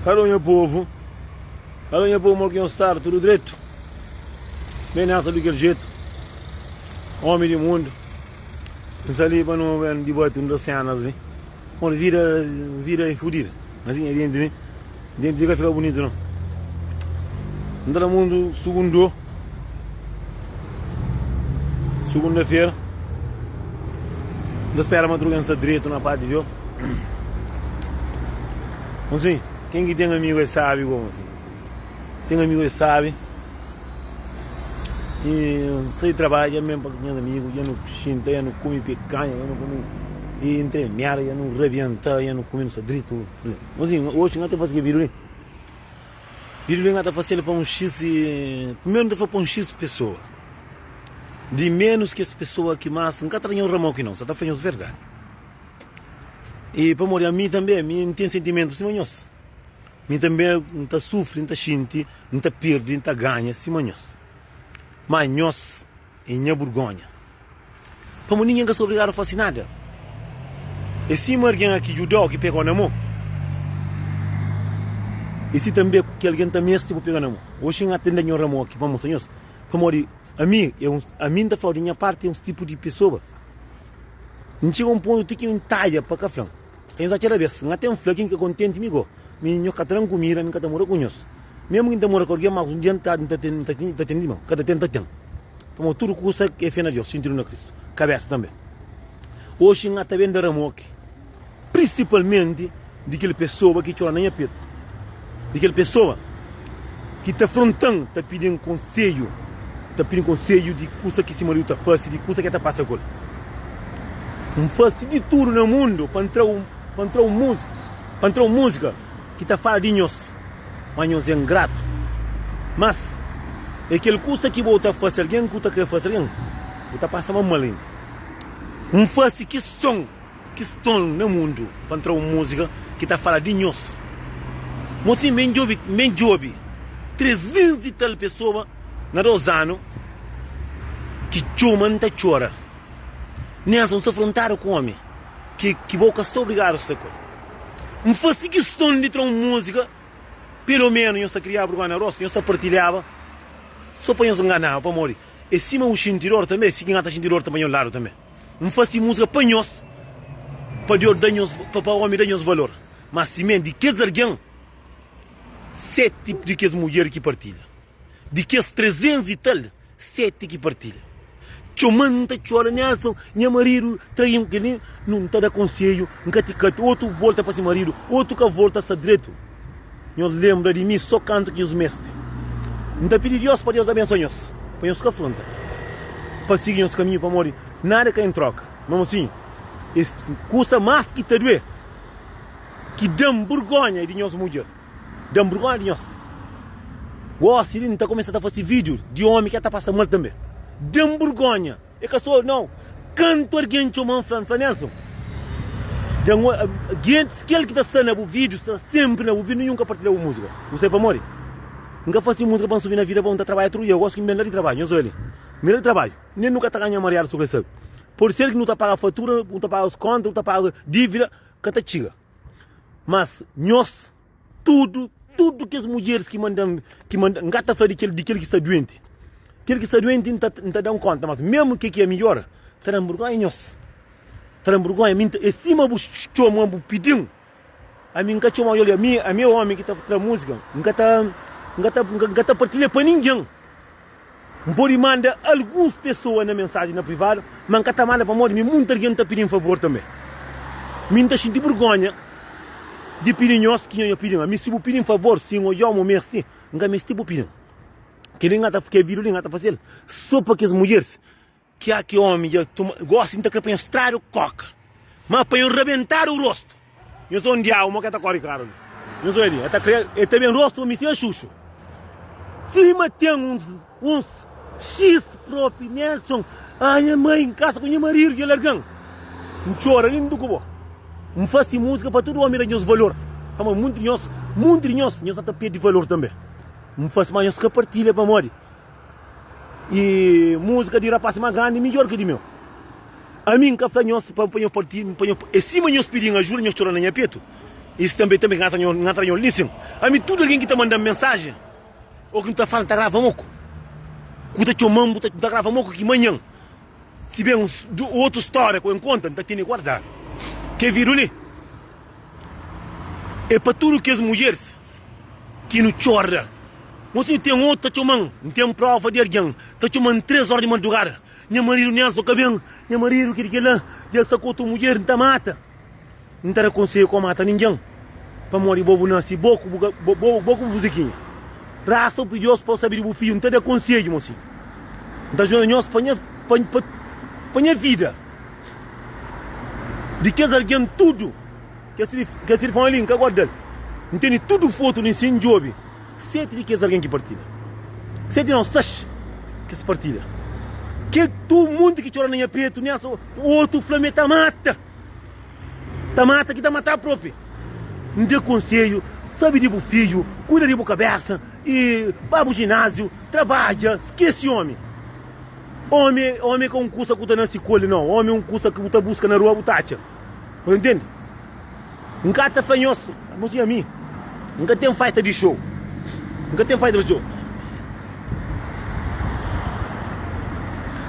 Alô nha povu, alô nha povu mo ki nhos sta tudu dretu? Ben nessa di kel jetu, omi di mundu N sta li pa nu ben dibati un dos senas li Modi vida, vida é fudida Asin é denti mi, denti ka fika bunitu nau N ta na mundu sugundu, sugunda-fera N ta spera ma tudu ken sta dretu na paz di Deus. Mozinho, ken ki ten amigu é sabi go mozinho. Ten amigu é sabi. E sai trabadja mesmo pa nhas amigu, dja nu xinta, dja nu kume picanha, dja nu kume e entremeada, dja nu rabienta, dja nu kume nu sta dritu. Mozinho, oxi nha ta fasi ke vídeo li. Vídeo li nha ta fasel pa un xis, primeru nha ta fla pa un xis pesoa. Di menus kes pesoa ki mas, nka ta da nhos ramoki nau, sa ta fla nhos verdadi. I pamodi ami tanbe, mi N ten sentimentu sima nhos. Mi tanbe N ta sufri, N ta xinti, N ta perde, N ta ganha sima nhos. Má nhos é nha burgónha. Pamodi ningen ka sta obrigadu fase nada. É sima algen ki djuda-u, ki pega-u na mô. É si tanbe ki algen ta meste pa pega na mô. Oxi N atende nho ramoki pa mostra nhos. Pamodi ami, é un, ami N ta fla-u di nha parti, é un tipu di pesoa. N txiga un pontu ti ki N tadja pa ka fla-m. Ka nhos atxa rabes. N ate N fla ki N ka kontenti mi go. Mi nhos ka ta da-m kumida, mi N ka ta mora ku nhos. Memu ki N ta mora ku algen, ma un dia N ta N ta ten N ta ten di mau. Ka ta ten, N ta ten. Pamodi tudu kusa é fe na Deus, xintidu na Kristu. Kabesa tanbe. Oxi N ata ben da ramoki, prinsipalmenti di kel pesoa ki txora na nha petu, di kel pesoa ki ta fronta-m ta pidi-m konsedju, ta pidi-m konsedju di kusa ki si maridu ta fase, di kusa ki el ta pasa ku el. N fase di tudu na mundu pa N tra un, pa N tra un múzika, pa N tra un múzika ki ta fala di nhos, ma nhos é ngratu. Mas, é kel kusa ki bo ta fase algen, ku ta kre fase algen, bu ta pasa ma mal inda. N fase kiston. Kiston na mundu pa N tra un múzika ki ta fala di nhos. Mosin, mi N djobe, mi N djobe 300 i tal pesoa na dos anu ki txoma N ta txora. Nelson, N sta frontadu ku omi ki ki bo ka sta obrigadu sta ku el. N fase kiston di tra un múzika, pelo menu nhos ta kriaba burgonha na rostu, nhos ta partilhaba so pa nhos nganaba, pamodi é sima u xinti dor tanbe, si ki N ta xinti dor ta pa nho ladu tanbe. N fase múzika pa nhos, pa Deus da nhos, pa ómi da nhos valor. Má simé, di kes algen, séti di kes mudjer ki partilha. Di kes trezentus i tal, séti ki partilha. Txoma-m, N ta txora, Nelson, nha maridu trai-m. Kel-li, nu, N ta da konsedju, N ka ti kati. Otu volta pa se maridu, otu ka volta, sta dretu. Nhos lenbra di mi sô kantu ki nhos meste. N ta pidi Deus pa Deus abensua nhos, pa nhos ka fronta, pa sigi nhos kaminhu, pamodi nada ka en troka. Ma mosinhu, es kusa más ki ta duê, ki da-m burgónha é di nhos mudjer. Da-m burgónha di nhos. Gósi li N ta kumesa ta fase vídiu di ómi ki ta pasa mal tanbê. Da-m burgónha! É ka so nau. Kantu algen txoma-m fla-m, fla Nelson, dja N oi gentis kel ki ta sta na bu vídiu sta senpri na bu vídiu ninhun ka partilha bu múzika. Bu sabe pamodi? N ka fase múzika pa N subi na vida pa N ta trabadja tudu dia. Gosi ki N ben la di trabadju, nhos oi li, N ben la di trabadju, nen nu ka ta ganha mariadu su ka sabe. Pode ser ki nu ta paga fatura, nu ta paga konta, nu ta paga dívida, ka ta txiga. Mas nhos. Tudu, tudu kes mudjeris ki manda-m, ki manda, N ka ta fla di kel, di kel ki sta duenti. Kel ki sta duenti N ta, N ta da-m konta, mas memu ke ki é midjor, ta da-m burgonha nhos. Ta da-m burgonha, mi N ta, é sima bu txoma-m, bu pidi-m, ami N ka txoma-u, odja li, ami, ami é omi ki ta tra múzika, N ka ta, N ka ta, N ka ta partilha pa ningen. N pode manda alguns pesoa na mensajen na privadu, ma N ka ta manda pamodi mi munti algen ta pidi-m favor tanbe. Mi N ta xinti burgonha di pidi nhos ki nho pidi-m. Ami si bu pidi-m favor, si N odja-u ma bu meste, N ka meste bu pidi-m. Kel-li N ka ta, kel vídiu li N ka ta faze-l so pa kes mudjeris. Kia ki omi dja toma gosi nta kre pa nhos tradu koka ma pa nhos rabentadu rostu nhos ta ondiaba mo ke ta kori karu li nhos oia li e ta kre e ta ben rostu pa mi sima xuxu sima ten uns uns xis propi Nelson ah nha mai nkasa ku nha maridu dja largan N txora li ntu ku bo N fasi musika pa tudu omi da nhos valor pamodi munti nhos munti di nhos nhos ta perde valor tanbe N fasi ma nhos ka partilha pamodi E música di rapaz mais grande midjor ki di meu. Ami nka fla nhos pa pa nhos parti pa nhos é sima nhos pidin ajuda nhos txora na nha petu. Isso tanbe tanbe N ka ta nho listen. Ami tudu algen ki ta manda-m mensajen ô ki nu ta fala, N ta grava moku. Ku ta txoma-m, bu ta N ta grava moku ki manhan si ben otu stória ku N konta, N ta tene guardadu. Kel vídiu li é pa tudu kes mudjeris ki nu txora. Mosinhu ten otu ta txoma-m, N ten prova di algen ta txoma-m 3 óra di madrugada. Nha maridu Nelson ka ben, nha maridu kel kel-la dja sta ku otu mudjer, N ta mata. N ta da konsedju ka mata ningen, pamodi bo bu nase bo ku bu bo ku bu buzikinha. Rasa bu pidi Deus pa bu sabe di bu fidju. N ta da konsedju, mosinhu. N ta ajuda nhos pa nha pa pa nha vida. Di kes algen tudu, kes kes tilifoni li N ka guarda-l. N tene tudu fotu li nsin, N djobe. 7 di kes algen ki partilha. 7 nau, 6 kes partilha. Kel tu munti ki txora na nha petu, Nelson, otu fla ma e ta mata. Ta mata ki ta mata propi. N da konsedju, sabe di bu fidju, kuida di bu kabesa i ba bu jináziu, trabadja, skese omi. Omi, omi é ka un kusa ku ta nase ku el, nau. Omi é un kusa ki bu ta buska na rua bu ta atxa. Bu ntende? N ka ta fla nhos, mosinhu ami, N ka ten faita di xou. N ka ten faita di xou.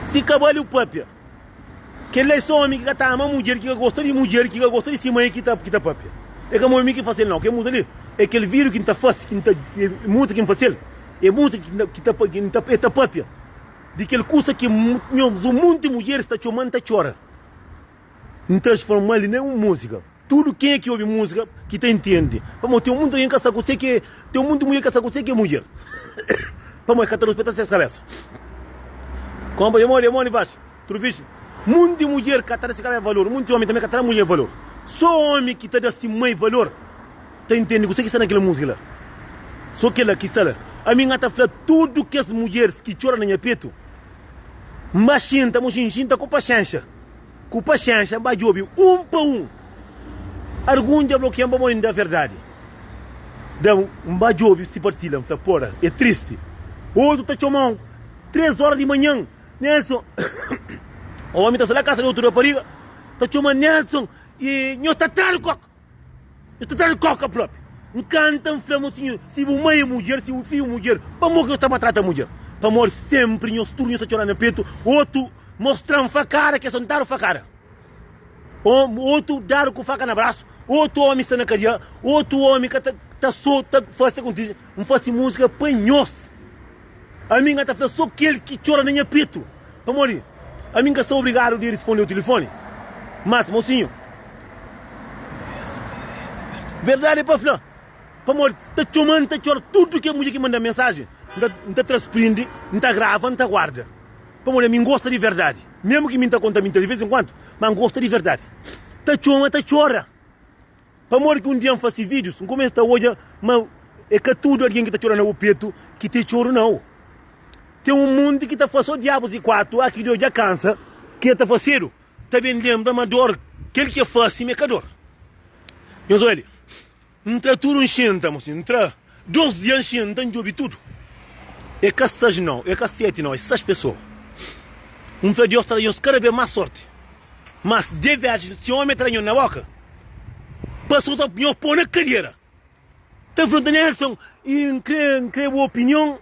Si ka bali papia, kel-la é só omi ki ka ta ama mudjer, ki ka gosta di mudjer, ki ka gosta di si mai ki ta ki ta papia. É ka mi ki fase-l nau. Kel muza li é kel vídiu ki N ta fase, ki N ta, muza ki N fase-l, é muza ki ta ki N ta, el ta papia di kel kusa ki nhos un monti mudjeris ta txoma-m ta txora. N transforma-l na un múzika. Tudu kenha ki obi múzika ki ta intende. Pamodi ten munti algen ka sa kuse ki é, ten munti mulher ka sa kuse ki é mudjer. Pamodi es ka ta ruspeta ses kabesa. Konpa dja modi, é modi faxi. Tudu fixi. Munti mudjer ka ta da se kabesa valor, munti omi tanbe ka ta da mudjer valor. So omi ki ta da si mai valor ta intende kuse ki sta na kel múzika la. So kela ki sta la. Ami N ta fla tudu kes mudjeris ki txora na nha petu, N ba xinta, mo xinta ku paxénxa. Ku paxénxa N ba djobe un pa un. Argun dja blokia-m pamodi N da verdadi. Da N ba djobe si partilha N fla pora é tristi. Otu ta txoma-m 3 óra di manhan Nelson Omi ta sta la kasa di otu rapariga ta txoma Nelson i nhos ta tradu kok. Nhos ta tradu koka propi. N kanta N fla mosinhu si bu mai é mudjer si bu fidju é mudjer pamodi ki nhos ta maltrata mudjer? Pamodi senpri nhos tudu nhos ta txora na petu otu mostra-m fakada ke sontadu fakada otu dadu ku faka na brasu otu omi sta na kadia otu omi ka ta ta so ta fase kontise N fase musika pa nhos. Ami N ka ta fla so kel ki txora na nha petu, pamodi ami N ka sta obrigadu di risponde-u tilifoni. Mas, mosinhu, verdadi é pa fla, pamodi ta txoma-m, ta txora tudu kes mudjer ki manda-m mensajen, N ta tra sprindi, N ta grava, N ta guarda, pamodi ami N gosta di verdadi, mésmu ki mi N ta konta mintira di vês en kuantu, ma N gosta di verdadi. Ta txoma, ta txora. Pamodi ki un dia N fase vídius, N kumesa ta odja ma é ka tudu algen ki ta txora na bu petu ki ten txoru nau. Ten un monti ki ta fase sô diabus di kuatu, a ki Deus dja kansa, ki el ta fasedu, ta ben lenbra ma dor kel ki el fase ma é ka dor. Nhos odja li, N tra tudu N xinta, mosinhu, N tra dos dia N xinta N djobe tudu. É ka sais nau, é ka seti nau, é sais pesoa. N fla Deus ta da nhos kada bes más sorti. Mas de vez si omi tra nho na boka pa sota nho po na kadera ta fronta Nelson i N kre N kre bu opinion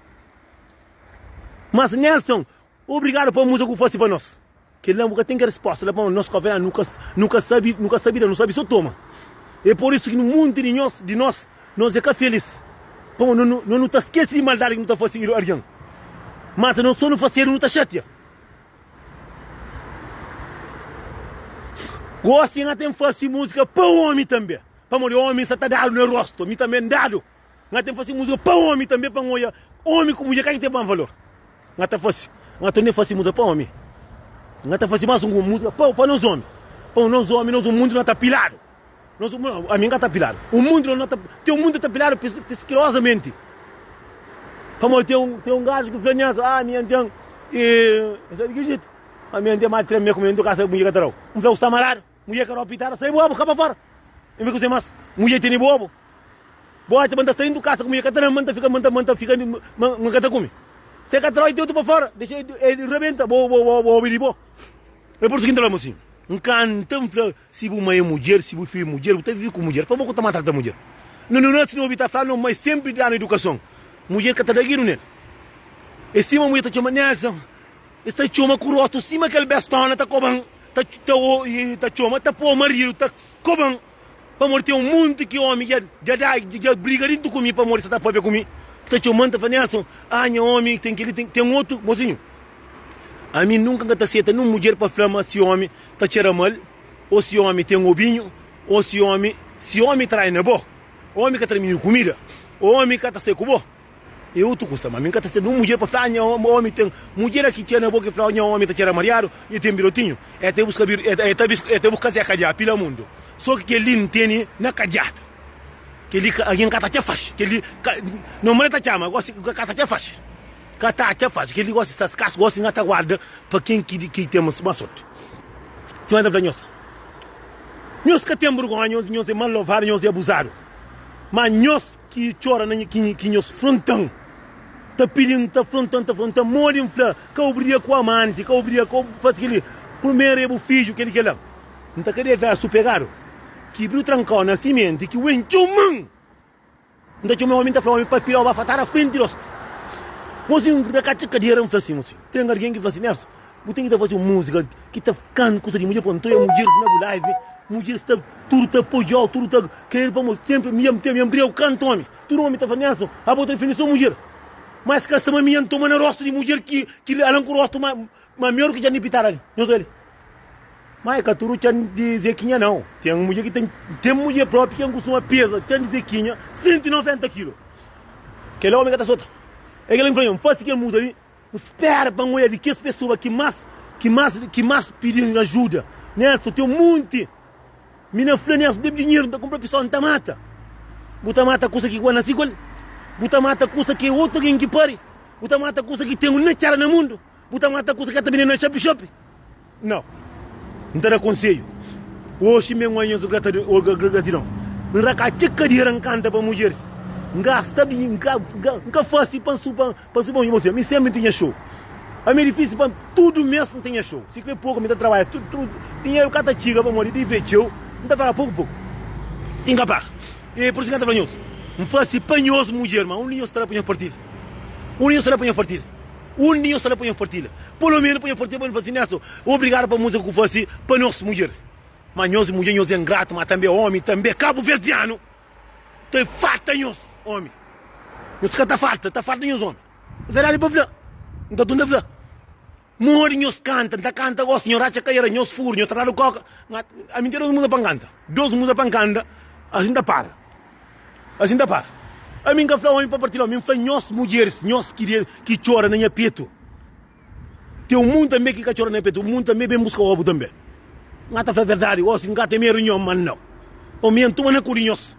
mas Nelson obrigado pa musa ku fasi pa nos kela bu ka ten ke resposta la pamodi nos kofé nu ka nu ka sabi nu ka sabi da nu sabi so toma e por isu ki munti di nhos di nos nos e ka felis pamodi no no nu ta skesi di maldadi ki nu ta fasi algen mas nos so nu fasedu nu ta xatia. Gosi nha ten fasi música pa omi tanbe, pamodi omi sa ta dadu na rostu, mi tanbe N dadu. Nha ten fasi música pa omi tanbe pa N oia omi ku mudjer ka ki ten ban valor. Nha ta fasi, nha ta fasi música pa omi. Nha ta fasi mas un música pa pa nos omi, pa nos omi, nos mundu na ta piladu. Nos ami N ka ta piladu. Un mundu na ta ten un mundu ta piladu piskilozamenti. Pamodi ten un ten un gaju ki fla nha, ah mi N ten E N fla, di ki jetu? Ami N ten más di 3 mês ku mi N kasa mudjer ka ta dau. N fla, bu sta maradu, mudjer ka dau pitada, sai bu abu ka pa fora. N fla, kuzê más? Mudjer tene bu obu? Bu atxa ma N ta sai di kasa ku mudjer ka ta dau, ma N ta fika, ma N ta fika, ma N ka ta kume. Se ka ta dau, e ten otu pa fora, dexa e rabenta bo, bo, bo obi di bo. É pur isu ki N ta fla, mosinhu. N kanta N fla si bu mai é mudjer, si bu fidju é mudjer, bu ta vive ku mudjer. Pamodi ku ta maltrata mudjer? No no nasi no obi ta fla no mai senpri danu edukason. Mudjer ka ta da giru nel. É sima mudjer ta txoma Nelson, es ta txoma ku rostu sima kel bestona ta koban, ta ta ta txoma, ta po maridu ta koban. Pamodi ten un monti ki omi dja dja da dja briga dintu ku mi pamodi sa ta papia ku mi, ta txoman ta fla Nelson, ah nha omi ten keli ten ten otu mosinhu. Ami nunka N ka ta seta nun mudjer pa fla ma si omi ta txera mal o si omi ten obinhu o si omi si omi trai na bo, omi ka tra mininu kumida, omi ka ta sai ku bo. É otu kusa, ma mi N ka ta seta nun mudjer pa fla, ah nha omi ten mudjer aki txera na bo ki fla nha omi ta txera mariadu, nha ten birotinhu. E ta buska bir, e ta e ta buska Zé Kadiá pila mundu. So ki kel-li N tene na kadiada. Kel-li ka algen ka ta atxa faxi. Kel-li ka no mane ta txama gosi ka ta atxa faxi. Ka ta atxa faxi. Kel-li gosi sta skasu gosi N ta guarda pa ken ki ki ten mas sorti. Sima N ta fla nhos, nhos ka ten burgonha, nhos nhos é mal lovadu, nhos é abuzadu. Ma nhos ki txora na nha ki ki nhos fronta-m. Ta pidi-m, ta fronta-m, ta fronta-m Modi N fla, ka bu briga ku amanti, ka bu briga, ka bu fase kel-li Primeru é bu fidju, kel-li, kel-la N ta ka deve asu pegadu Ki briu trankau na simenti, ki uen txoma-m N ta txoma omi, n ta fla omi pa pila-u bafatara frenti di Mosinhu, N rakatxa kadera, N fla si, mosinhu Ten algen ki fla si, Nelson Bu ten ki ta faze un múzika ki ta kanta kusa di mudjer pô N ta oia mudjeris na bu live Mudjeris ta tudu ta apoiau, tudu ta kre pamodi senpri mi N ten mi N briga ku kantu omi Tudu omi ta fla, Nelson, abo ta difende so mudjer. Ma es ka sta ma mi N toma na rostu di mudjer ki ki alan ku rostu ma ma mior ki txan di pitara li. Nhos oja li. Ma e ka tudu txan di Zekinha nau. Ten mudjer ki ten ten mudjer propi ki N kustuma peza txan di Zekinha 190 kilu. Kel omi ka ta sota. E kel-la ki N fla nho, N fase kel muza li, N spera pa N oja di kes pesoa ki mas ki mas ki mas pidi-m ajuda. Nelson, ten munti. Mi na fla nes debe dinheru, N ta kunpra pistola, N ta mata. Bu ta mata kusa ki bu nasi ku el, bu ta mata kusa ki otu algen ki pari, bu ta mata kusa ki ten na txada na mundu, bu ta mata kusa ki ka ta binde na xopi-xopi. Nau. N ta da konsedju. Oxi mi N oja nhos gratidon. N rakatxa kadera N kanta pa mudjeris. N gasta N ka fasi pa N supa Pa su bon mi sempri n tinha show Ami é difícil pa tudu mês n tinha show Si kre poku mi ta trabadja tudu tudu Dinheru ka ta txiga pamodi dívida é txeu N ta paga poku poku Ti n ka paga E pur isu ki N ta fla nhos N fasi pa nhos mudjer ma undi nhos sta la pa nhos partilha Undi nhos sta la pa nhos partilha Undi nhos sta la pa nhos partilha Polo menu pa nhos partilha pa nhos fla si Nelson obrigadu pa múzika ku fasi pa nos mudjer Ma nhos mudjer nhos é ngratu ma tanbe omi tanbe kabuverdianu Ta farta nhos omi. Nhos ka ta farta, ta farta nhos omi. Verdadi pa fla, N ta tunda fla. Modi nhos kanta, N ta kanta gosi, nhos ratxa kaera, nhos furu, nhos ta dadu koka. Ami N ten dos muza pa N kanta, dos muza pa N kanta, asi N ta para, asi N ta para. Ami N ka fla omi pa partilha, ami N fla nhos mudjeris, nhos ki ki txora na nha petu. Ten un mundu tanbe ki ka txora na petu, un mundu tanbe ben buska obu tanbe. N ka ta fla verdadi, gosi N ka ten medu nho, ma nau. Omi N tuma na ku di nhos,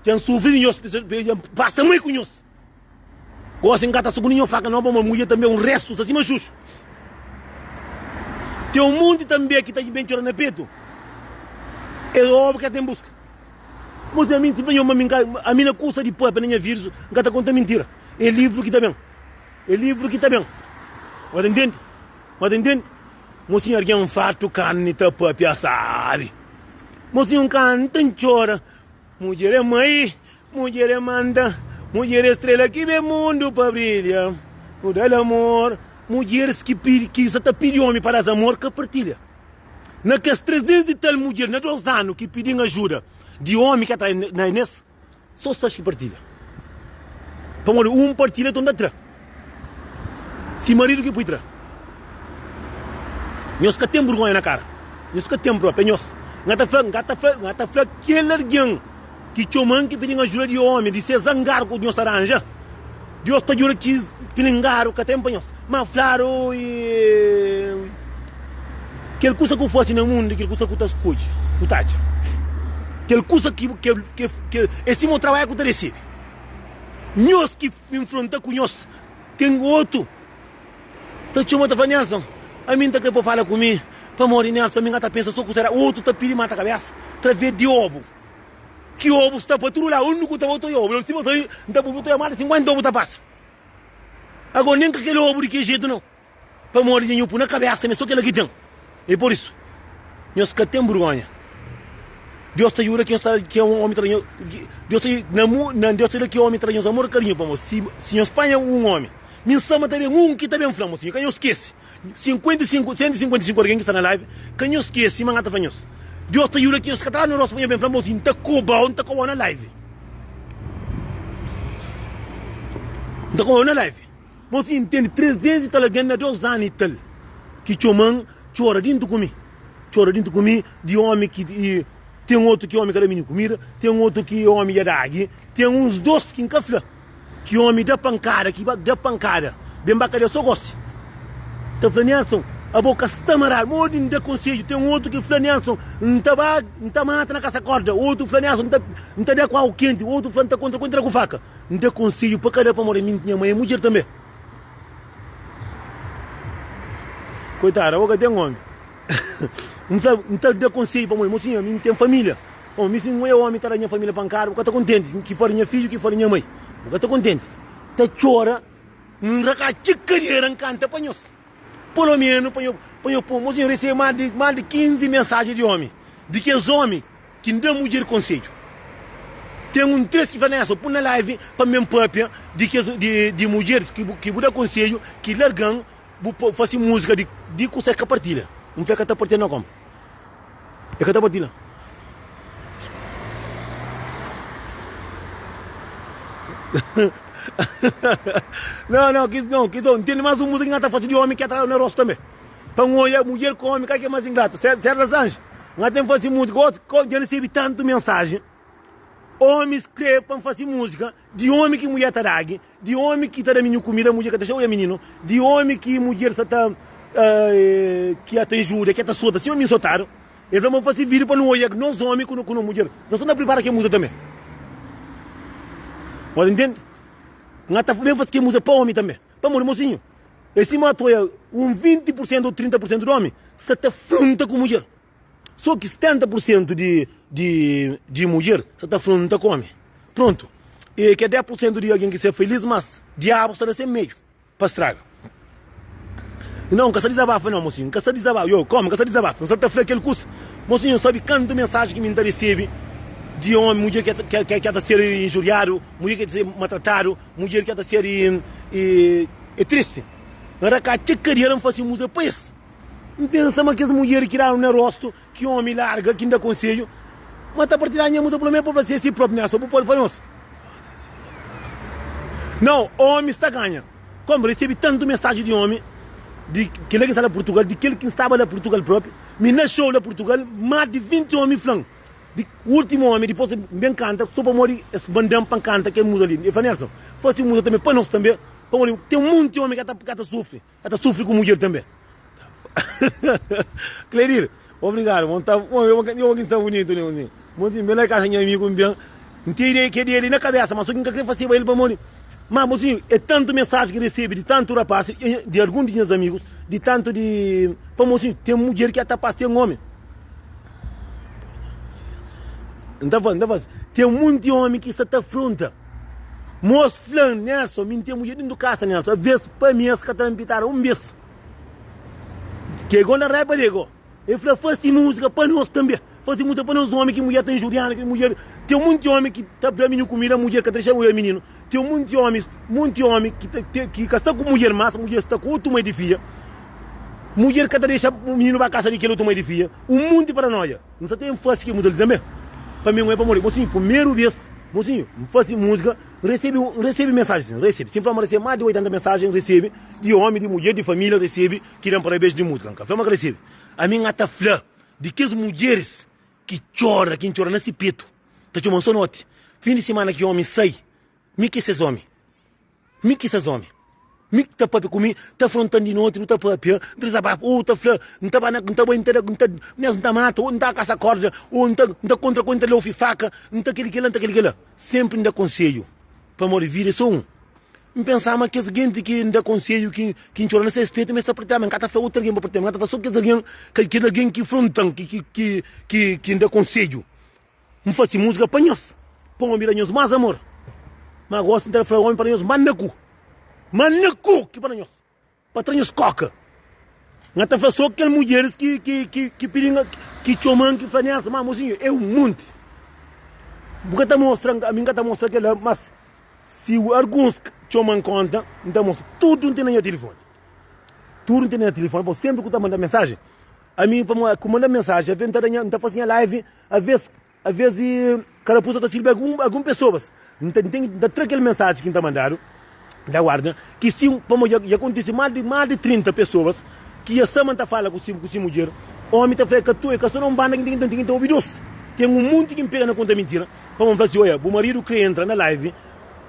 dja N sufri di nhos, dja N pasa mai ku nhos. Gosi N ka ta sukundi nho faka nau, pamodi mudjer tanbe un restu sta sima xuxu. Ten un mundu tanbe ki ta ben txora na petu, es obu ka ten buska. Mos ami N fla nho ma mi N ka, ami na kusa di papia na nha vida, N ka ta konta mintira. E livru ki ta ben. É livru ki ta ben. Bo ta ntende? Bo ta ntende? Mosinhu algen fartu karni ta papia sabi. Mosinhu kanta N txora. Mudjer é mai, mudjer é manda, mudjer é strela ki ben mundu pa brilha. Nu da-l amor. Mudjeris ki pidi, ki sa ta pidi omi pa da-s amor ka partilha. Na kes 300 i tal mudjer na 2 anu ki pidi-m ajuda di omi ki atra na nes. So stas ki partilha. Pamodi un partilha ton ta tra. Si maridu ki pui tra. Nhos ka ten burgonha na kara. Nhos ka ten propi. É nhos. N ta fla, n ka ta fla, n ta fla kel algen ki txoma-m ki pidi-m ajuda di omi, di ses zangaru ku nhos ta ranja. Dios ta djuda ki pilingaru ka ten pa nhos. Ma fladu e kel kusa ku fasi na mundu, kel kusa ku ta skodje, ku ta atxa. Kel kusa ki ki ki ki é sima un trabadju ku ta resebe. Nhos ki infronta ku nhos, ten otu ta txoma ta fla Nelson, ami N ta kre pa bu fala ku mi, pamodi Nelson ami N ka ta pensa so ku sera. Otu ta pidi mata kabesa traves di obu. Ki obu sta pa tudu ladu, undi ku ta bota obu, la sima ta N ta bubi ta oia mas di 50 obu ta pasa. Agora nen ka kel obu di ki jetu nau, pamodi dja nhu pui na kabesa ma é so kela ki ten. É por isu. Nhos ka ten burgonha. Deus ta juda ki nhos ta ki omi ta da nhos Deus ta na mu na Deus ta juda ki omi ta da nhos amor i karinhu pamodi si si nhos panha un omi mi nsa ma ta ben un ki ta ben fla mosinhu ka nhos skese 55 155 algen ki sta na live ka nhos skese ma N ta fla nhos Deus ta juda ki nhos ka ta da na rostu pa nhos ben fla mosinhu N ta kobau N ta kobau na live N ta kobau na live. Nos intende 300 i tal algen na 2 anu i tal ki txoman txora dintu ku mi txora dintu ku mi di omi ki ten otu ki omi ka da mininu kumida ten otu ki omi dja dagi ten uns dos ki N ka fla ki omi da pankada ki da pankada ben ba kadia so gosi ta fla Nelson abo ka sta maradu modi N da konsedju ten otu ki fla Nelson N ta ba N ta mata na kasa korda otu fla Nelson N ta da ku agu kenti otu fla N ta kontra ku N ta da ku faka. N da konsedju pa ka da pamodi mi N tinha mai é mudjer tanbe. Koitada, bo ka ten omi. N fla, N ta da konsedju pamodi mosinha, mi N ten familia. Pamodi mi si N oia omi ta da nha familia pankada, bu ka ta kontenti. Ki fari nha fidju, ki fari nha mai. Bu ka ta kontenti. Ta txora, N rakatxa kadera, N kanta pa nhos. Polo menu pa nho, pa nho pô. Mosinha, N resebe más di, más di 15 mensajen di omi. Di kes omi Ki N da mudjer konsedju. Ten un 3 ki fla Nelson pun na live pa N ben papia di kes di mudjeris ki bu ki bu da konsedju ki largan bu fasi musika di di kusa ka partilha. N fla ka ta partilha na kom. E ka ta partilha. Não, não, ki não, ki não, tem mais um música que ta fasi di omi ki atrás na rosto tambe. Pa N oia mudjer ku omi kal ki é más ingratu? Serta Sanji, N ka ten fase múzika. Otu, dja N resebe tantu mensajen, omis krê pa N fase múzika di omi ki mudjer ta dagi, di omi ki ta da mininu kumida, mudjer ka ta dexa oia mininu, di omi ki mudjer sa ta ki ta injuria, ki ta sota sima mi N sotadu. El fla ma N fase vídiu pa nu oia nos omi ku nos mudjer. N sta na pripara kel múzika tanbê. Pode ntende? N ta ben fase kel múzika pa omi tanbê. Pamodi, mosinhu, é sima atoia un 20 pur sentu ô 30 pur sentu di ómi sta ta fronta ku mudjer. Sô ki 70 pur sentu di di di mudjer sta ta fronta ku ómi. Prontu. E ke 10 pur sentu di algen ki sta filís, mas diabu sta na se meiu pa straga. Nau, N ka sta dizabafa nau, mosinhu. N ka sta dizabafa. Yo, kómu N ka sta dizabafa? N sta ta fla kel kusa. Mosinhu, sabe kantu mensajen ki mi N ta resebe di ómi, mudjer ki ki ta ser injuriadu, mudjer ki ta ser maltratadu, Mudjer ki ta ser e tristi. N rakatxa kadera N fase muza pa es. N pensa ma kes mudjer ki dadu na rostu, ki omi larga, ki N da konsedju, ma ta partilha nha muza pelo menos pa fla si é si propi Nelson bu pode fla nos. Nau, omi sta ganha. Como recebi tantu mensaji di omi, di kel ki sta la Purtugal, di kel ki staba la Purtugal propi, mi na show la Purtugal, mas di 20 omi flan. Di ultimu omi dipos N ben kanta so pamodi es manda-m pa N kanta kel muza li. El fla, Nelson, fase un muza tanbe pa nos tanbe, pamodi ten munti omi ka ta sufri, ka ta sufri ku mudjer tanbe. Cledir, obrigadu, mon ta, mon, yo ki sta bunitu li, mon, mon, N ben la kasa nha amigu, N ben, N ten ideia ke ideia li na kabesa, ma so ki N ka kre faseba el pamodi, ma, mosinhu, e tantu mensaji ki N resebe di tantu rapasi, di algun di nhas amigus, di tantu di, pa mosinhu, ten mudjer ki ata pasa, ten omi. N ta fla, N ta fla, ten munti omi ki sa ta afronta. Mos fla-m, Nelson, mi N ten mudjer dentu kasa, Nelson, aves pa mi es ka ta npitada un bes. Ke go na raiba de go. El fla, fasi musika pa nos tanbe. Fasi musika pa nos omi ki mudjer ta injurianu, ki mudjer. Ten munti omi ki ta da mininu kumida, mudjer ka ta dexa oia mininu. Ten munti omis, munti omi ki ta, ki ka sta ku mudjer mas, mudjer sta ku otu mai di fia. Mudjer ka ta dexa mininu ba kasa di kel otu mai di fia. Un munti paranoia. N sa ten fasi kel muza li tanbe. Pa mi N oi pamodi. Mosinhu, primeru bes, mosinhu, N fasi muzika, N resebe, N resebe mensajen, N resebe. Si N fla ma N resebe mas di 80 mensajen, N resebe di omi, di mudjer, di familia, N resebe ki da-m parabens di muzika. N ka fla ma ka resebe. Ami N ata fla di kes mudjeris ki txora, ki N txora na si petu, ta txoma-m so noti. Fin di simana ki omi sai, mi ki ses omi. Mi ki ses omi. Mi ki ta papia ku mi, ta afronta-m di noti, nu ta papia, n ta dizabafa, ô ta fla, N ta ba na, N ta bai, N ta da, N ta, mesmu N ta mata, ô N ta kasa korda, ô N ta, N ta kontra ku, N ta leu fi faka, N ta kel-li kel-la, N ta kel-li kel-la. Senpri N da konsedju, pamodi vida é so un. N pensa ma kes genti ki N da konsedju, ki, ki N txora na ses petu, ma es ta preta-m, N ka ta fla otu algen pa preta-m, N ka ta fla so kes algen, kes algen ki fronta-m, ki, ki, ki, ki, ki N da konsedju. N fase múzika pa nhos, pa omi da nhos más amor. Má gósi N ta fla omi pa da nhos más na ku, más na ku ki pa da nhos, pa tra nhos kóka. N ta fla sô kel mudjeris ki, ki, ki, ki pidi-m. ki txoma-m ki fla Nelson, ma mosinhu é un monti. Bu ka ta mostra, ami N ka ta mostra kel-la, mas si alguns txoma-m konta, N ta mostra. Tudu N ten na nha tilifoni. Tudu N ten na nha tilifoni, pabia senpri ku ta manda mensajen, ami pamodi ku manda mensajen, aves N ta da nha, N ta fasi nha live, aves Aves di karapusa ta sirbi algun algun pesoas. N ta ten N ta tra kel mensaji ki N ta mandadu da guarda ki si pamodi dja dja kontise más di más di 30 pesoas ki dja sta ma N ta fala ku si ku si mudjer. Omi ta fla e ka tu e ka so na un banda ki N ten ki N ta obi dos. Ten un monti ki N pega na konta mintira pamodi N fla si oia bu maridu kre entra na live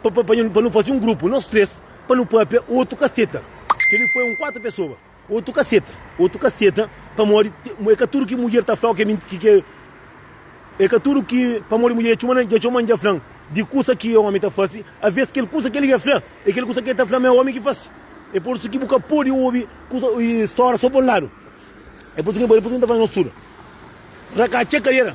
pa pa pa nu fasi un grupu nos 3 pa nu papia otu ka seta. Keli foi un 4 pesoa. Otu ka seta. Otu ka seta pamodi é ka tudu ki mudjer ta fla ki ki ke é ka tudu ki pamodi mudjer dja txoma dja txoma dja fla di kusa ki omi ta fasi aves kel kusa ki el dja fla é kel kusa ki el ta fla ma é omi ki fasi é por isu ki bu ka podi obi kusa stória so pa un ladu é por isu ki bu ta fla nos tudu rakatxa kadera.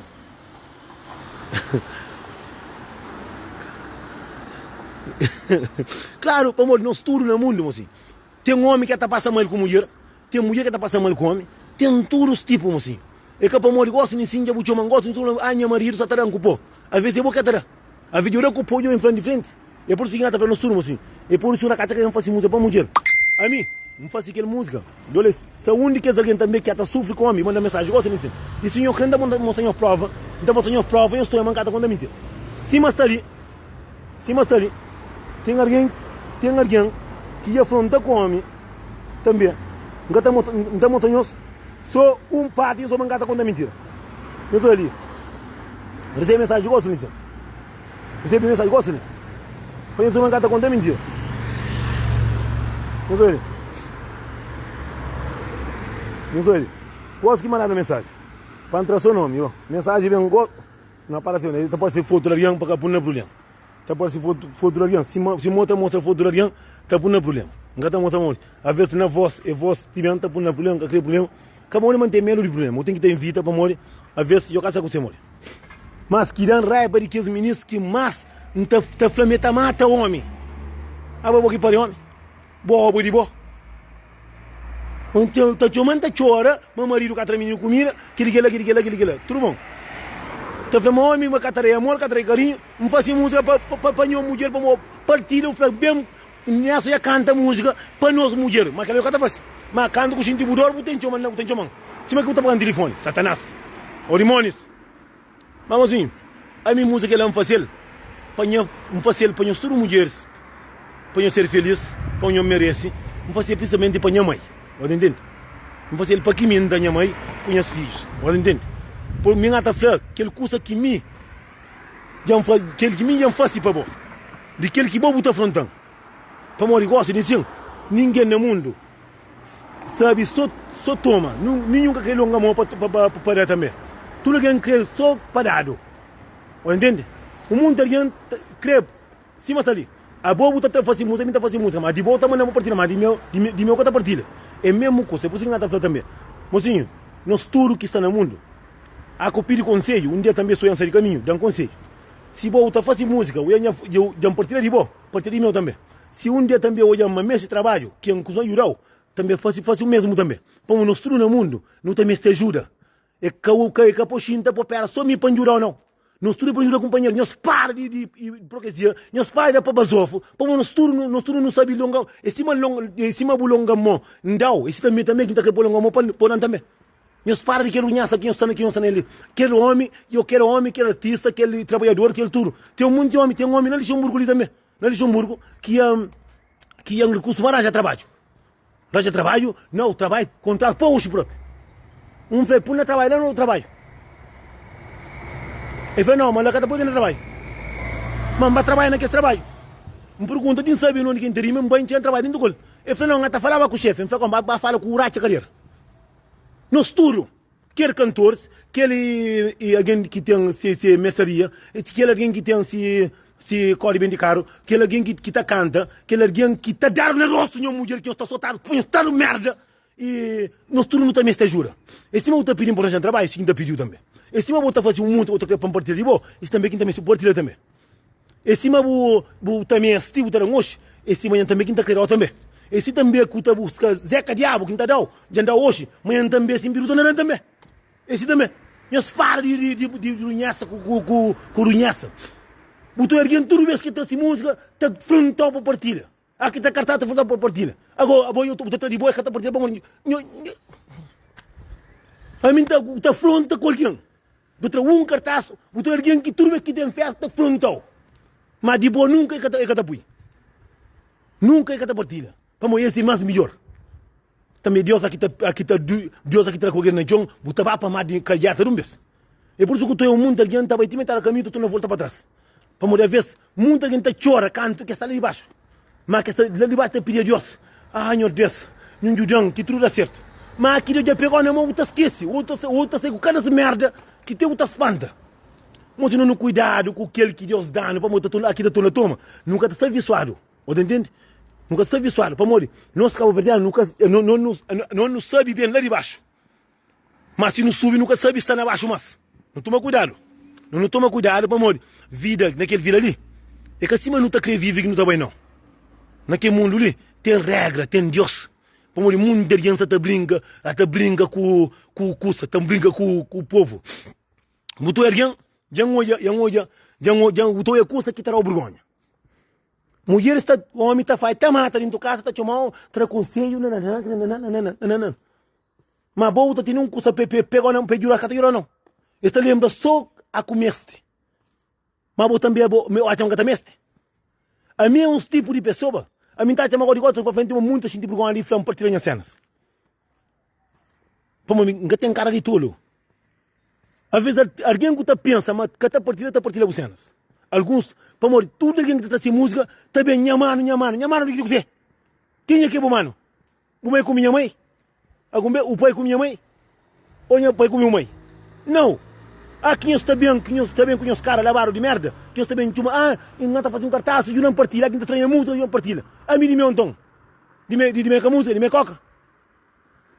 Klaru pamodi nos tudu na mundu mosi. Ten omi ki ta pasa mal ku mudjer, ten mudjer ki ta pasa mal ku omi, ten tudus tipu mosinhu. É ka pamodi gosi nin sin dja bu txoma-m gosi, nton ah nha maridu sa ta da-m ku pó. Aves é bo ki ta da. Aves dja bu da ku pó dja ben fla-m di frenti. É pur isu ki N ta fla nos tudu mosinhu. É pur isu Rakatxa ka ben fase múzika pa mudjer. Ami, N fase kel múzika. Djoles, sa un di kes algen tanbe ki ta sufri ku omi, manda mensaji gosi nin sin. I si nho kre N ta mostra nho prova, N ta mostra nho prova, nho sta ma N ka ta konta mintira. Sima sta li. Sima sta li, ten algen, ten algen ki dja fronta ku omi tanbe. N ka ta mostra, N ta mostra nhos so un parti, nhos ma N ka ta konta mintira. Nhos oja li, N resebe mensaji gosi li, N resebe mensaji gosi li, pa nhos ma N ka ta konta mintira. Nhos oja li, nhos oja li, gosi ki mandadu mensaji, pa N tra so nomi, mensaji ben gosi. Na parase na ta parse fotu di algen pa ka pun na prublema. Ta parse fotu fotu di algen si si mo ta mostra fotu di algen ta pun na prublema. N ka ta mostra modi. Aves na vos e vos ti ben ta pun na prublema, n ka kre prublema. Ka modi ma n ten medu di prublema. Bu ten ki ta invita pamodi aves yo ka sa kuse modi. Mas ki dan raiba di kes minis ki mas n ta ta fla ma e ta mata omi. Abo bo ki pari omi. Bo obu di bo. N ta txoma, N ta txora ma maridu ka tra mininu kumida, kili kela, kili kela, kili kela. Tudu bon. Ta fla ma omi ma ka ta da amor, ka ta da karinhu. N fasi musika pa, pa, pa nho mudjer, pa mo partida, u fla ben, Nelson ya kanta musika pa nos mudjer. Ma kela yo ka ta fasi. Ma kantu ku xinti bu dor, bu ten txoma, bu ten txoman. Sima ki bu ta pagan tilifoni. Satanas. O dimonis. Ma mozinhu, ami múzika kel-la N fase-l pa nha, N fase-l pa nhos tudu mudjeris, pa nhos ser felis, pa nho merese, N fase-l prinsipalmenti pa nha mai, bo ta intende? N fase-l pa ki mi N da nha mai ku nhas fidjus, bo ta intende? Pur mi N ata fla kel kusa ki mi dja N fase, kel ki mi dja N fase pa bo, di kel ki bo bu ta afronta-m, pamodi gosi di sin, ningen na mundu. Sabi so so toma ninhun ka kre longa mo pa da tanbe tudu algen kre so pa dadu o intende un monti algen kre sima sta li abo bu ta fasi musika mi ta fasi musika ma di bo ta manda pa partilha ma di meu di meu ka ta partilha e mesmu kusa e pur isu ki na ta fla tanbe mosinhu nos tudu ki sta na mundu a ku pidi konsedju un dia tanbe so yan sai di kaminhu dan konsedju si bo bu ta fasi musika djan partilha di bo partilha di meu tanbe. Si un dia tanbe odja ma meste trabadju, ken ku sta judau tanbe fasi, fasi u mesmu tanbe. Pamo nos tudu na mundu nu ta meste ajuda. E ka u ka e ka po xinta po pera so mi pa N judau nau. Nos tudu pa juda kunpanheru. Nhos para di di iprokesia, nhos para di da pa bazofu, pamo nos tudu nos tudu nu sabi longa, e sima longa e sima bu longa mo N dau, e si tanbe tanbe ki N ta kre po longa mo pa po dan tanbe. Nhos para di kel runhasa ki nhos sta ki nhos sta nel li. Kel omi, yo kel omi, kel artista, kel trabadjador, kel tudu. Ten un monti omi, ten omi na Lixemburgu li tanbe. Na Luxemburgo ki ki N kustuma ranja trabadju. Ranja trabadju, nau trabadju, kontratu pa oxi propi. Un fla, pun na trabadju la na trabadju. El fla, nau, ma la ka ta pode na trabadju. Ma N ba trabadja na kes trabadju. N pergunta, di N sabe nonde ki N ta rima, N bai N txega N trabadja dintu ku el. El fla, nau, N ta falaba ku xefe. N fla, kon, ba ba fala ku ratxa kadera. Nos tudu. Kel kantores, kel algen ki ten se mersaria, kel algen ki ten se kódi ben di karu, kel algen ki ta kanta, kel algen ki ta dadu na rostu nha mudjer ki nhos ta sotadu, nhos ta dadu merda, i nos tudu nu ta meste ajuda. É sima bu ta pidi-m pa ranja trabadju, si ki N ta pidi-u tanbe. É sima bu ta fase un monti, bu ta kre pa N partilha di bo, es tanbe ki N ta meste partilha tanbe. É sima bu bu ta meste, bu ta da-m oxi, é sima nha tanbe ki N ta kre da-u tanbe. É si tanbe ku ta buska Zeka Diabu ki N ta da-u, dja N da-u oxi, ma nha tanbe si N pidi-u ta na da-m tanbe. É si tanbe. Nhos para di di di runhesa ku ku ku ku runhesa. Bu ta algen tudu bes ki tra si múzika ta frontau pa partilha. A ki ta karta ta frontau pa partilha. Ago abo yo bu ta tra di bo e ka ta partilha pamodi nho nho ami ta ta fronta ku algen. Bu tra un kartas bu ta algen ki tudu bes ki ten festa ta frontau. Ma di bo nunka e ka ta e ka ta pui. Nunka e ka ta partilha. Pamodi es é mas midjor. Tanbe Deus aki ta aki ta Deus aki tra ku algen na txon, bu ta ba pa mar di kalheta di un bes. É pur isu ku ta munti algen ta bai ti metadi kaminhu ta torna volta pa tras. Pamodi aves munti algen ta txora kantu ke sta la di baxu. Ma ke sta la di baxu ta pidi a Deus, Ah Nhor Deus, nhu djudan ki tudu da sertu. Ma ki Deus dja pegau na mon bu ta skese, ou ta ou ta sai ku kada merda ki te bu ta spanta. Mo si no nu kuidadu ku kel ki Deus danu pamodi ta torna aki ta torna toma, nu ka ta sta visuadu. Bo ta intende? Nu ka sta visuadu pamodi nos kabuverdianu nu ka no no no nu sabi ben la di baxu. Ma si nu subi nu ka sabi sta na baxu mas. Nu toma kuidadu. Nu nu toma kuidadu pamodi vida na kel vida li é ka sima nu ta kre vive ki nu ta bai nau. Na kel mundu li ten regra, ten Dios. Pamodi mundu di algen sa ta brinka, sa ta brinka ku ku kusa, ta brinka ku ku povu. Bu ta oja algen, dja N odja, dja N odja, dja N odja, bu ta oja kusa ki ta dau burgonha. Mudjeris ta, omi ta fai ta mata dintu kasa ta txomau tra konselhu nananana. Ma bo bu ta tene un kusa pe pe pegau na pe djura ka ta djura nau. Es ta lembra so a ku mesti. Ma bo tambi abo me atxa ma ka ta mesti. Ami é uns tipu di pesoba, ami nta atxa ma godi godi pa frenti ma munta xinti burgonha di fla-m partilha nha senas. Pamodi mi nka ten kara di tolu. Alvês algen ku ta pensa ma ka ta partilha, ta partilha bu senas. Alguns, pamodi tudu algen ki ta tra se múzika ta ben nha manu, nha manu, nha manu di kuzê? Kenha ki é bu manu? Bu mai kume nha mai? Algun bês, bu pai kume nha mai? Ô nha pai kume bu mai? Nau! Ah, ki nhos ta ben, ki nhos ta ben ku nhos kara labadu di merda, ki nhos ta ben txuma, ah, N ta fase un kartas, djuda-m partilha, ah, ki N ta tra nha múzika, djuda-m partilha. Ami di meu nton? Di me, di me ka múzika, di me koka?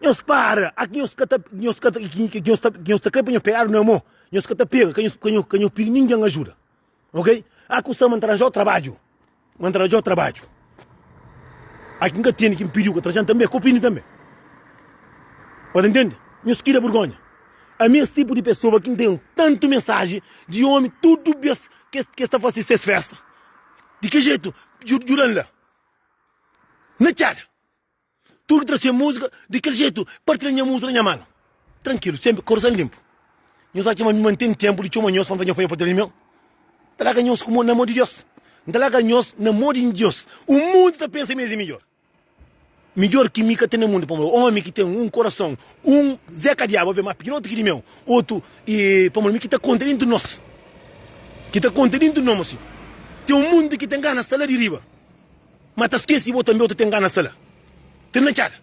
Nhos para! A ki nhos ka ta, nhos ka ta, ki nhos ta, ki nhos ta kre pa nhos pegadu na mo, nhos ka ta pega, ka nhos, ka nhos, ka nhos pidi ningen ajuda. Ok? A ku sta ma N ta ranjau trabadju, ma N ta ranjau trabadju. A ki N ka tene ki N pidiu ka ta ranjan tanbe, ka bu pidi tanbe. Bo ta ntende? Nhos kria burgonha. Ami es tipu di pesoa ki N ten tantu mensaji di omi tudu bes ki es ta fase ses festa. Di ki jetu? Djuda-m la. Na txada. Tudu tra se múzika di kel jetu Partilha nha múzika nha manu Trankilu, senpri korason linpu Nhos atxa ma mi ma N ten tenpu di txoma nhos pa N fla nhos pa nhos partilha di meu? N ta larga nhos ku mo na mo di Dios N ta larga nhos na mo di Dios Un mundu ta pensa ma es é midjor Midjor ki mi ka ten na mundu Pamodi omi ki ten un korason Un Zé ka diabu Ave más pikinoti ki di meu Otu e pamodi mi ki ta konta dentu nos Ki ta konta dentu nos Mosinhu Ten un mundu ki ten gana sta la di riba Ma ta skese bo tanbe, bo ta ten gana sta la. Ten na txada.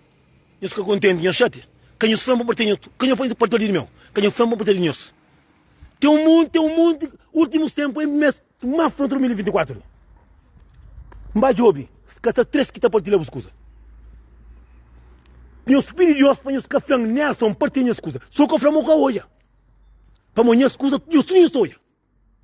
Nhos ka kontenti, nhos xatia. Ka nhos fla-m pa partia nhos, ka nhos pa partia di meu, ka nhos fla-m pa partia di nhos. Ten un monti, ten un monti, últimus tenpu é mes má fronta 2024 li. N ba djobe, ka sta 3 ki ta partilha bus kuza. Nhos pidi Dios pa nhos ka fla-m Nelson partilha nhas kuza. So ka fla-m o ka odja. Pamodi nhas kuza, nhos tudu nhos ta odja.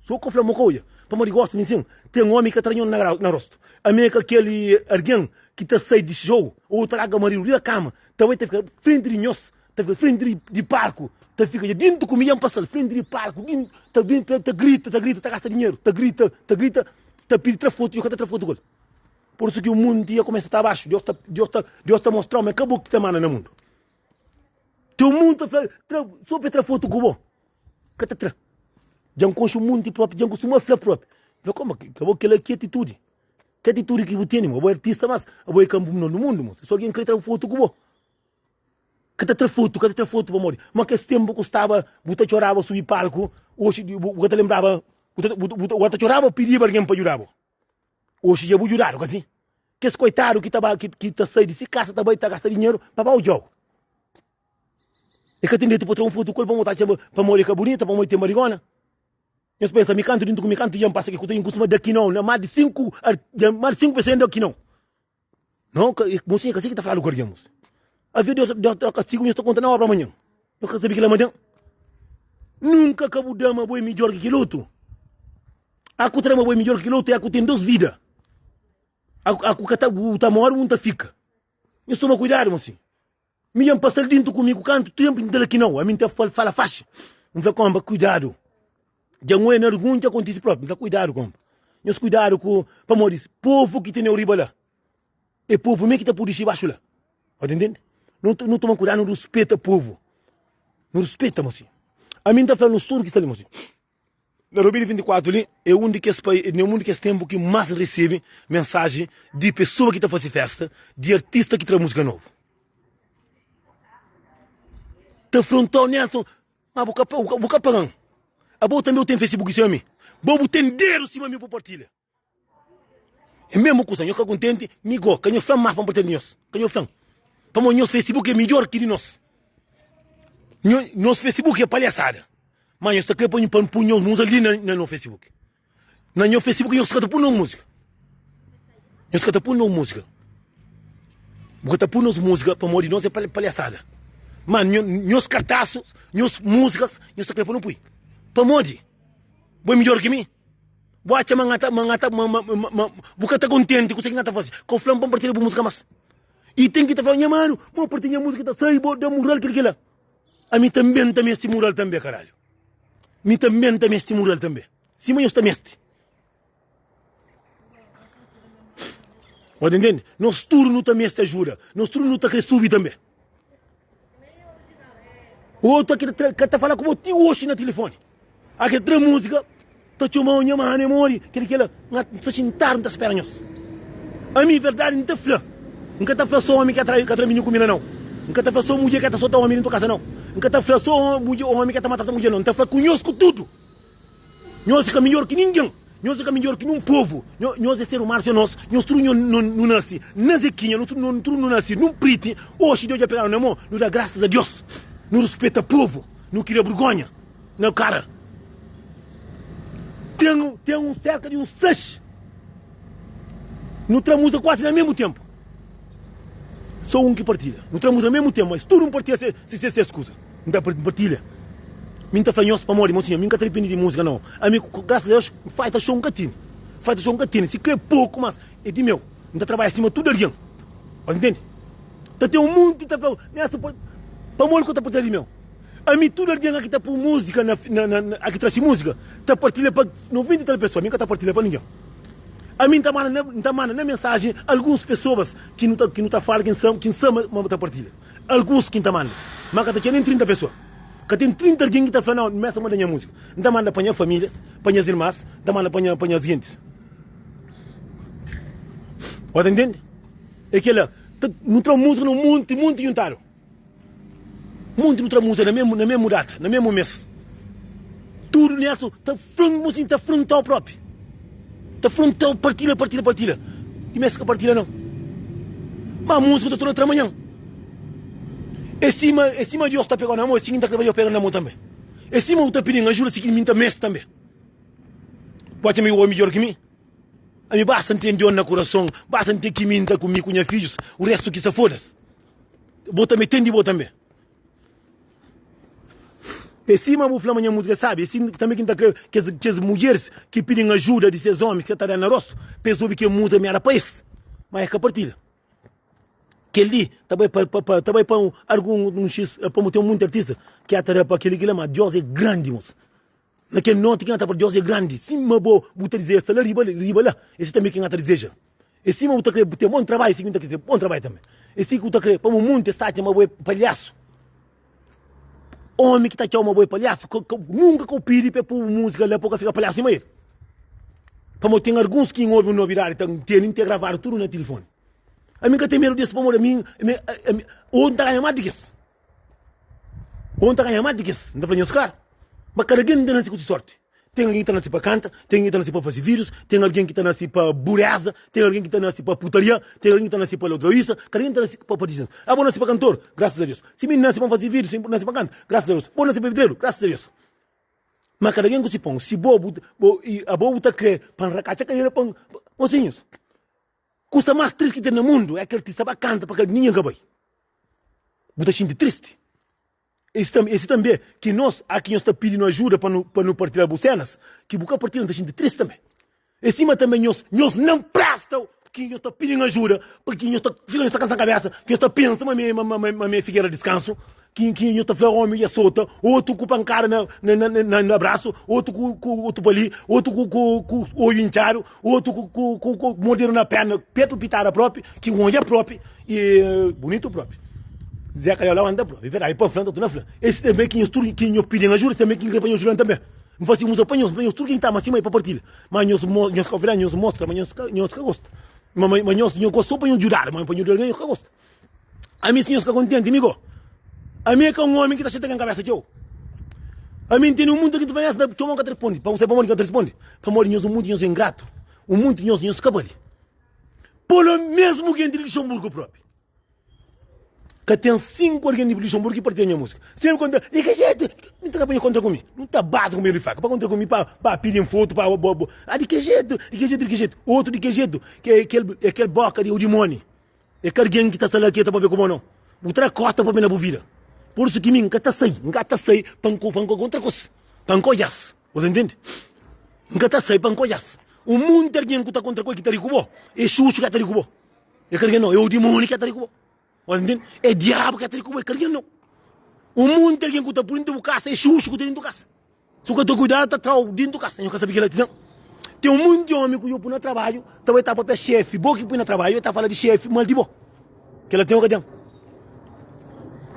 So ko fla mo ka odja pamodi gosta mi sin ten omi ka tra nho na rostu ami é ka kel algen ki ta sai di show ou ta larga maridu riba kama ta bai ta fika frenti di nhos ta fika frenti di palku ta fika dja dintu ku mi dja N pasal frenti di palku ta ta grita ta grita ta gasta dinheru ta grita ta grita ta pidi tra fotu nho ka ta tra fotu ku el por isu ki mundu dja kumesa ta abaxu Deus ta Deus ta Deus ta mostrau ma é ka bo ki ta manda na mundu ten mundu ta fla tra so pa e tra fotu ku bo. Ka ta tra. Dja N konxe un monti propi, dja N kustuma fla propi. Fla, koma, ka bo kel-la ki atitudi? Ki atitudi ki bu tene, mo? Abo é artista, mas abo é ka menor di mundu, mo. Si algen kre tra un fotu ku bo, ka ta tra fotu, ka ta tra fotu pamodi? Ma kes tenpu ku staba, bu ta txoraba subi palku, oxi bu ka ta lenbraba, bu ta, bu ta, bu ta txoraba pidiba algen pa djuda bo. Oxi dja bu djudadu, ka si? Kes koitadu ki ta ba, ki ta sai di si kasa ta bai ta gasta dinheru pa ba odja-u. E ka ten direitu pa tra un fotu ku el pamodi ta atxa pamodi e ka bunita, pamodi ten barigona. Nhos pensa mi kantu dintu ku mi kantu dja N pasa ki kusa, N kustuma da ki nau na mas di 5 dja mas di 5 pesoa N da ki nau. Nau, ka, mosinha ka si ki ta faladu ku algen mos. Avia Deus, Deus ta da kastigu, nhos ta konta na obra amanhan. Nhos ka sabi kila manhan. Nunka ka bu da ma bo é midjor ki kel otu. A ku ta da ma bo é midjor ki kel otu é a ku ten dos vida. A, a ku ka ta, bu ta mori, un ta fika. Nhos toma kuidadu mosinhu. Mi dja N pasa-l dintu ku mi ku kantu tenpu N ta da ki nau. Ami N ta fala faxi. N fla konpa, kuidadu. Dja N oia na argun dja kontise propi. N fla kuidadu konpa. Nhos kuidadu ku pamodi povu ki teneu riba la é povu mê ki ta pudi dixi baxu la. Bo ta intende? Nu nu toma kuidadu nu ruspeta povu. Nu ruspeta mosinhu. Ami N ta fla nos tudu ki sta li mosinhu. Na 2024 li é un di kes pa é un di kes ténpu ki más N resebe mensaji di pesoa ki ta fase festa, di artista ki tra múzika novu. Ta fronta-u Nelson, ma bu ka bu ka paga-m. Abo tanbe bu ten Facebook sima mi. Bo bu ten dedu sima mi bu partilha. É mesmu kusa, nhos ka kontenti, mi go, ka nhos fla-m más pa N partilha di nhos. Ka nhos fla-m. Pamodi nhos Facebook é midjór ki di nos. Nos Facebook é palhasada. Ma nhos ta kre pa N pui nhos múzika li na no Facebook. Na nho Facebook nhos ka ta pui nos múzika. Nhos ka ta pui nos múzika. Bu ka ta pui nos múzika pamodi nos é palhasada. Ma nhos kartasu, nhos múzikas, nhos ta kre pa nu pui. Pamodi? Bo é midjór ki mi? Bu atxa ma N ta, ma N ta, ma, ma, ma, bu ka ta kontenti ku kuzê ki N ta faze? Ka bu fla-m pa N partilha bu múzika más. I ten ki ta fla, nha manu, bo partilha nha múzika ta sai, bo da mural kel kila. Ami tanbe N ta meste mural tanbe, karalhu. Mi tanbe N ta meste mural tanbe. Sima nhos ta meste. Bo ta intende? Nos tudu nu ta meste ajuda. Nos tudu nu ta kre subi tanbe. Otu ki ka ta fala ku bo ti oxi na tilifoni. A ke tra múzika, ta txoma-u nha manu e mori, kel kela, N sta xintadu n ta spera nhos. Ami verdadi n ta fla, N ka ta fla so omi ka tra ka tra mininu kumida nau. N ka ta fla so mudjer ka ta sota omi dentu kasa nau. N ka ta fla so mudjer omi ka ta maltrata mudjer nau. N ta fla ku nhos ku tudu. Nhos é ka midjor ki ningen. Nhos é ka midjor ki nun povu. Nhos é ser umanu sima nos. Nhos tudu nho nu nase na Zekinha, nu tudu nu nase nun priti. Oxi Deus dja peganu na mon, nu da grasas a Deus. Nu ruspeta povu, nu kria burgonha na kara. Ten ten un serka di un 6 nu tra muza kuasi na mesmu tempu. So un ki partilha. Nu tra muza na mesmu tempu, mas tudu un partilha se se ses kuza. N ta partilha. Mi N ta fla nhos pamodi, mosinha, mi N ka ta dipende di múzika nau. Ami, grasas a Deus, faita xou N ka tene. Faita xou N ka tene. Si kre poku, mas é di meu. N ta trabadja sima tudu algen. Nhos ntende? Ta ten un monti ta fla, Nelson, pamodi ku ta partilha di meu? Ami, tudu algen ki ta pui múzika na, na, na, ki tra si múzika, ta partilha pa 90 i tal pesoa. Mi N ka ta partilha pa ningen. Ami N ta manda na, N ta manda na mensajen alguns pesoas ki nu ta, ki nu ta fala, ki N sa, ki N sa ma, ma ta partilha. Alguns ki N ta manda, má ka ta txega nen 30 pesoa. Ka ten 30 algen ki ta fla, Nau, N meste manda nha múzika. N ta manda pa nha famílias, pa nhas irmas, N ta manda pa nha, pa nhas gentis. Bo ta ntende? É kel-la. Ta, nu tra múzika na un monti, monti djuntadu. Monti nu tra múzika na mesmu, na mesmu data, na mesmu mês. Tudu Nelson ta flan, mosinhu ta frontau propi. Ta frontau, partilha, partilha, partilha. Di mes ka partilha não. Ma múzika ta torna tra manhan. É sima, é sima Deus ta pegau na mão, é si ki N ta kre pa Deus pega na mão tanbe. É sima u ta pidin ajuda, si ki mi N ta meste tanbe. Bu atxa ma i bo é midjor ki mi? Ami basta N ten Deus na kurason, basta N ten ki mi N ta ku mi ku nha fidjus, o restu ki sa fodas. Bo tanbe ten di bo tanbe. É sima bu fla ma nha múzika é sábi, é si tanbe ki N ta kre kes, kes mudjeris ki pidi-m ajuda di ses ómis ki ta da na róstu, pa es obi kel múzika mi éra pa es, má es ka partilha. Kel-li ta bai pa, pa, pa, ta bai pa un, algun, un xis, pamodi ten munti artista ki ata da pa kel-li, kel-la, má Deus é grandi, mosi. Na kel noti ki N ta fla, Deus é grandi, sima bo bu ta dizeja sta la riba, riba la, é si tanbe ki N ta dizeja. É sima bu ta kre bu ten bon trabadju, é si ki N ta kre ten bon trabadju tanbe. É si ki bu ta kre pamo munti es ta atxa ma bo é palhasu. Omi ki ta atxau ma bo é palhasu, ka, ka, nunka ka bu pidi pa e pui bu musika la pa bu ka fika palhasu sima el. Pamo ten alguns ki N obi un nobidadi ta tene, N ten gravadu tudu na tilifoni. Ami N ka ten medu des pamodi ami, ami, ami, o N ta ganha mas di kes. Ô N ta ganha más di kes. N ta fla nhos klaru, ma kada algen ta nase ku si sórti. Ten algen ki ta nase pa kanta, ten algen ki ta nase pa faze vídius, ten algen ki ta nase pa bureza, ten algen ki ta nase pa putaria, ten algen ki ta nase pa ladroisa, kada algen ta nase pa pa dizentu. Ah, bo nase pa kantor? Grasas a Deus. Si mi nase pa N faze vídiu, si mi nase pa kanta, grasas a Deus. Bo nase pa vidreru? Grasas a Deus. Ma kada algen ku si pon. Si bo, bu, bo, i abo bu ta kre pa N rakatxa kadera pa N. Mosinhus, kusa más tristi ki ten na mundu é kel artista ba kanta pa ka ningen ka bai. Bu ta xinti tristi. Esi tam, esi tanbe ki nos, a ki nhos ta pidi no ajuda pa nu, pa nu partilha bu senas, ki bu ka partilha, nu ta xinti tristi tanbe. E sima tanbe nhos, nhos nan presta ki nhos ta pidin ajuda, pa ki nhos ta fika nhos ta kansa kabesa, ki nhos ta pensa ma mi, ma, ma, ma mi é figera diskansu. Ki ki nhu ta fla omi dja sota, otu ku pankada na na na na brasu, otu ku ku otu pa li, otu ku ku ku oiu intxadu, otu ku ku ku ku mordedu na perna, petu pitada propi, ki odja propi e bunitu propi. Zé Kalhau labanta propi, verdadi pa fla nta torna fla. Esse tanbe ki nhos tudu ki nho pidi-m ajuda, tanbe ki N kre pa nhos juda-m tanbe. N fasi musa pa nhos, pa nhos tudu ki N ta ama sima e pa partilha. Ma nhos nhos ka fla, nhos mostra ma nhos ka nhos ka gosta. Ma ma nhos nhos gosta so pa nhos judadu, ma pa nhos juda algen nhos ka gosta. Ami si nhos ka kontenti, mi go. Ami é ka un omi ki ta xinta ken kabesa txeu. Ami N tene un munti ki ta fla, Nhos ta txoma, N ka ta rispondi. Pa bu pamodi ki N ka ta rispondi? Pamodi nhos un munti nhos é ingratu, un munti nhos nhos ka bali. Polo mesmu gen di Luxemburgo propi. Ka ten 5 algen di Luxemburgo ki partilha nha musika. Sempre konta, di ki jetu? Mi ta ka pa nha kontra ku mi. Nu ta baza ku mi di faka pa kontra ku mi pa pa pidi fotu pa bo bo. Ah di ki jetu? Di ki jetu? Di ki jetu? Otu di ki jetu? Ke kel é kel boka di dimoni. É ka algen ki ta sta la ki ta papia ku bo nau. Bu tra kosta pa mi na bu vida. Pur isu ki mi N ka ta sai, N ka ta sai pa N pa N kontra ku es, pa N ka odja-s. Bu ta ntende? N ka ta sai pa N ka odja-s. Un monti algen ku ta kontra ku el ki ta ri ku bo, é xuxu ki ta ri ku bo. É ka algen nau, é o dimoniu ki ta ri ku bo. Bu ta ntende? É diabu ki ta ri ku bo, é ka algen nau. Un monti algen ku ta pui dintu bu kasa, é xuxu ku ta dintu kasa. Si bu ka ta kuidadu, ta trau dintu kasa. Nho ka sabi kila ti nan. Ten un monti omi ku yo pui na trabadju, ta bai ta papia xefi, bo ki pui na trabadju, e ta fala di xefi mal di bo. Kila ten o ka ten?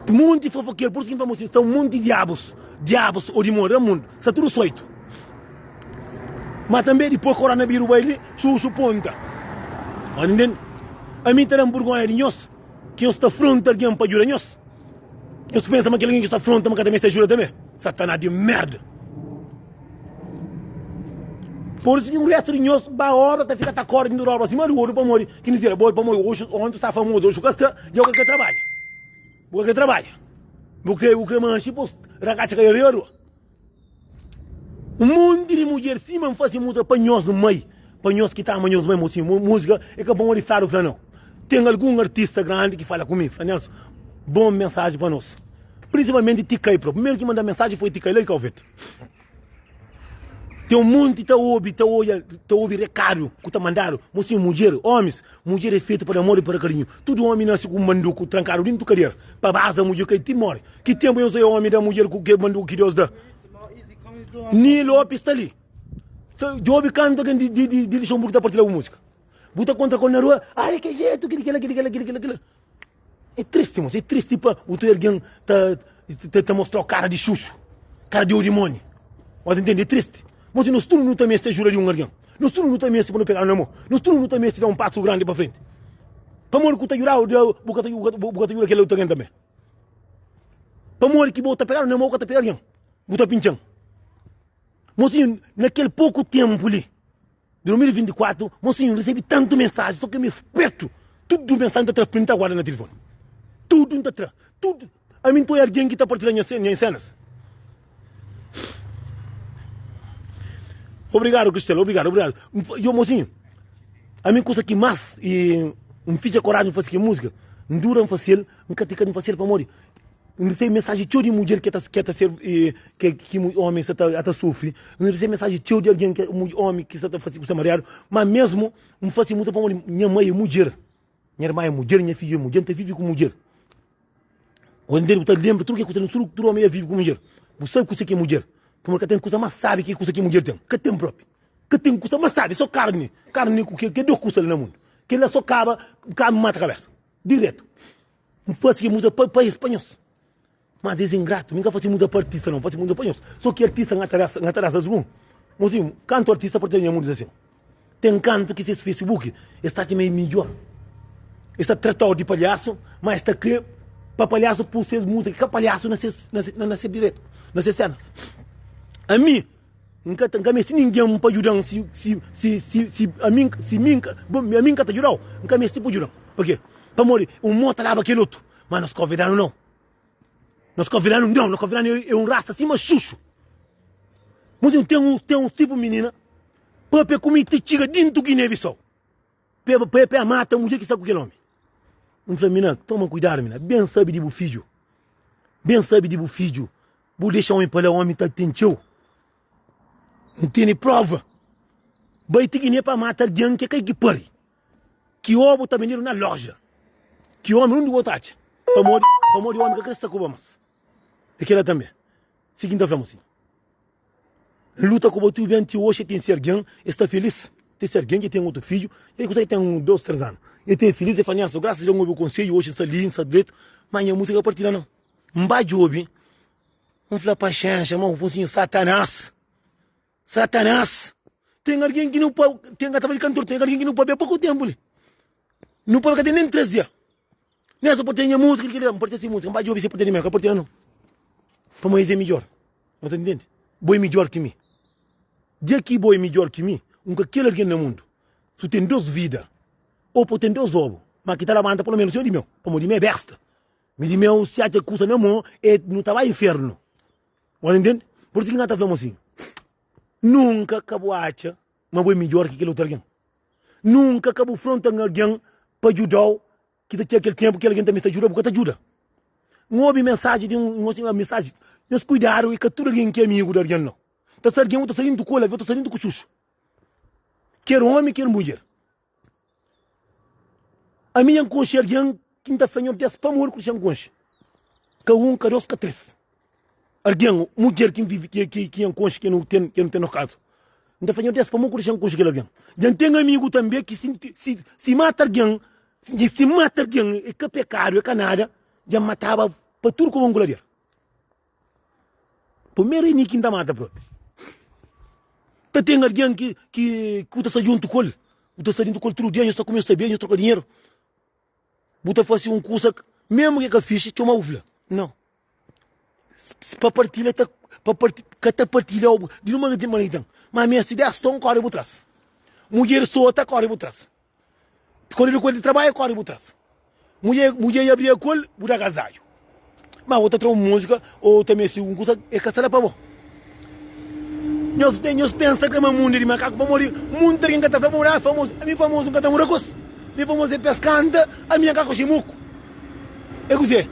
Monti fofokeru, pur isu ki N fla mosinhu, sta un monti diabus, diabus o dimoniu na mundu, sta tudu soitu. Ma tanbe dipos koronaviru bai li, xuxu ponta. Bo ta ntende? Ami ta da-m burgonha di nhos, ki nhos ta fronta algen pa djuda nhos. Nhos pensa ma kel algen ki sta fronta ma ka ta meste ajuda tanbe? Sataná di merda! Por isu ki un restu di nhos ba obra ta fika ta kore dintu di obra sima di oru pamodi ki miséria. Bo pamodi oxi onti sta famozu oxi ka sta dja bu ka kre trabadja. Bu ka kre trabadja. Bu kre bu kre manxi pos rakatxa ka riba rua. Un monti di mudjer sima N fasi múzika pa nhos mai, pa nhos ki ta ama nhos mai, mosinhu, múzika é ka pamodi fladu fla nau. Ten algun artista grandi ki fala ku mi, fla Nelson, bon mensaji pa nos. Prinsipalmenti Tikai propi. Primeru ki manda mensaji foi Tikai la di Kau Verdi. Ten un monti ta obi, ta odja, ta obi rekadu ku ta mandadu. Mosinhu, mudjer, omis, mudjer é fetu pa da amor i pa da karinhu. Tudu omi nasi ku un manduku trankadu dintu kadera pa baza mudjer kai ti mori. Ki tenpu nhos oja omi da mudjer ku ke manduku ki Deus da? Ni Lopes sta li. Djobi kantu algen di, di, di, di Luxemburgo ta partilha bu múzika. Bu ta kontra ku el na rua, ah, di ki jetu, kili, kila, kili, kila, kili, kila, kila. É tristi, moço, é tristi pa bu ta algen ta, ta, ta mostrau kara di xuxu, kara di odimoni. Bo ta ntende? É tristi. Moço, nos tudu nu ta meste ajuda di un algen. Nos tudu nu ta meste pa nu pegadu na mô. Nos tudu nu ta meste da un pasu grandi pa frenti. Pamodi ku ta judau, bu ka ta, bu ka ta juda kel otu algen tanbe. Pamodi ki bo ta pegadu na mô, bu ka ta pega algen. Bu ta pintxan. Mocinho, na kel poku tempu li, di 2024, mocinho, N recebi tantu mensaji, so ki mi spertu, tudu mensaji N ta tra print N ta guarda na tilifoni. Tudu N ta tra, tudu. Ami N ta oia algen ki ta partilha nha senas. Obrigadu, Cristela, obrigadu, obrigadu. Yo, mocinho, ami kusa ki mas N fitxa koraji N fasi ki musika, N dura N fasi-l, N ka tika N fasi-l pamodi N resebe mensaji txeu di mudjer ki ta ki ta ser ki ki omi sa ta ta sufri. N resebe mensaji txeu di algen ki omi ki sa ta fasi kusa mariadu. Ma mesmu N fasi muta pamodi nha mai é mudjer, nha irma é mudjer, nha fidju é mudjer, N ta vivi ku mudjer. Bu ta bu ta lenbra tudu ke kusa tudu tudu omi ya vivi ku mudjer. Bu sabi kusa ki é mudjer. Pamodi ka ten kusa mas sabi ki kusa ki mudjer ten. Ka ten propi. Ka ten kusa mas sabi, so karni. Karni ku ke ke dos kusa li na mundu. Kila so kaba kaba mata kabesa. Diretu. N fasi ki muza pa pa es pa nhos. Mas es ingratu. Mi ka fasi muza pa artista não, fasi muza pa nhos. So ki artista nga ta nga ta dasa sgun. Mosinhu, kantu artista partilha nha muza asin. Ten kantu ki ses Facebook es ta atxa ma é midjor. Es ta tratau di palhasu, ma es ta kre pa palhasu pui ses muza ki ka palhasu na ses na ses na ses diretu, na ses senas. Ami N ka ta, N ka meste ningen pa djuda-m si, si, si, si, si ami, si mi, ami N ka ta djuda-u, N ka meste pa djuda-m. Pabia? Pamodi un mô ta laba kel otu. Má nos konvidanu nau. Nos konvidanu nau. Nos konvidanu é un rasa sima xuxu. Mozinhu, ten un, ten un tipu minina papia ku mi ti txiga dintu Guiné-Bissau. Pa, pa, pa mata mudjer ki sta ku kel omi. N fla, mina, toma kuidadu, mina. Ben sabe di bu fidju. Ben sabe di bu fidju. Bu dexa omi pa la, omi ta ten txeu. N tene prova. Bai ti Guiné pa mata algen ki é kai ki pari. Ki obu ta bendedu na loja. Ki omi undi bo ta atxa? Pamodi, pamodi omi ka kre sta ku bo mas. É kela tanbe. Si ki N ta fla-m si. N luta ku bo tudu ben ti oxi ten si algen e sta felis. Ten si algen ki ten otu fidju, e kusa ki ten un, dos, tres anu. E ten filis e fla Nelson, grasas a Deus N obi bu konsedju, oxi N sta li, N sta dretu, ma nha musika ka partida nau. N ba djobi, N fla paxenxa, ma bu Satanás! Satanás! Ten algen ki nu pa, ten ka ta fla di kantor, ten algen ki nu pabia poku tempu li. Nu pabia ka ten nen 3 dia. Nelson pode ten nha múzika, kel-li, N pode ten si múzika, N ba djobi si pode ten di meu, ka pode ten nau. Pamodi es é midjor. Bu ta intende? Bo é midjor ki mi. Dja ki bo é midjor ki mi, un ka kel algen na mundu. Su ten dos vida, o po ten dos obu, ma ki ta labanta pelo menos é di meu, pamodi mi é besta. Mi di meu si atxa kusa na mo, e nu ta bai infernu. Bu ta intende? Pur isu ki N ta fla-m asin, nunka ka bu atxa ma bo é midjor ki kel otu algen. Nunka ka bu fronta un algen pa djuda-u ki ta txega kel tenpu ki algen ta meste ajuda, bu ka ta djuda. N obi mensaji di un, un osi mensaji, nhos kuidadu, i ka tudu algen ki é amigu di algen nau. Ta sta algen, bu ta sta dintu ku el, bu ta sta dintu ku xuxu. Ker omi, ker mudjer. Ami nha N konxe algen ki N ta fla nhos pamodi ku dexa-m konxe. Ka un, ka dos, ka tres. Algen, mudjer ki N vive, ki, ki, ki N konxe, ki nu ten, ki nu ten no kazu. N ta fla nhos pamodi ku dexa-m konxe kel algen. Dja N ten amigu tanbe ki si, si, si mata algen, si mata algen, é ka pekadu, é ka nada, dja N mataba pa tudu ku bangulader. Primeru é mi ki N ta mata propi. Ta ten algen ki, ki, ki bu ta sta djuntu ku el, bu ta sta djuntu ku el tudu dia, nhos ta kume, nhos ta bebe, nhos troka dinheru. Bu ta fase un kusa, mésmu ki é ka fixi, txoma bu fla, Nau. Pa partilha ta, pa parti, ka ta partilha-u di numa manera ki ten. Ma meste 10 ton kóre bu tras. Mudjer sota kóre bu tras. Kóre di kóre di trabadju kóre bu tras. Mudjer, mudjer yabri ku el, bu da gazadju. Ma bu ta tra un múzika ô ta meste un kusa, e ka sta la pa bo. Nhos, nhos pensa ka ma mundu é di makaku pamodi munti algen ka ta fla pamodi ah famozu. Ami famozu N ka ta muda kos. Mi famozu é pes kanta, ami N ka koxe muku. É kuzê?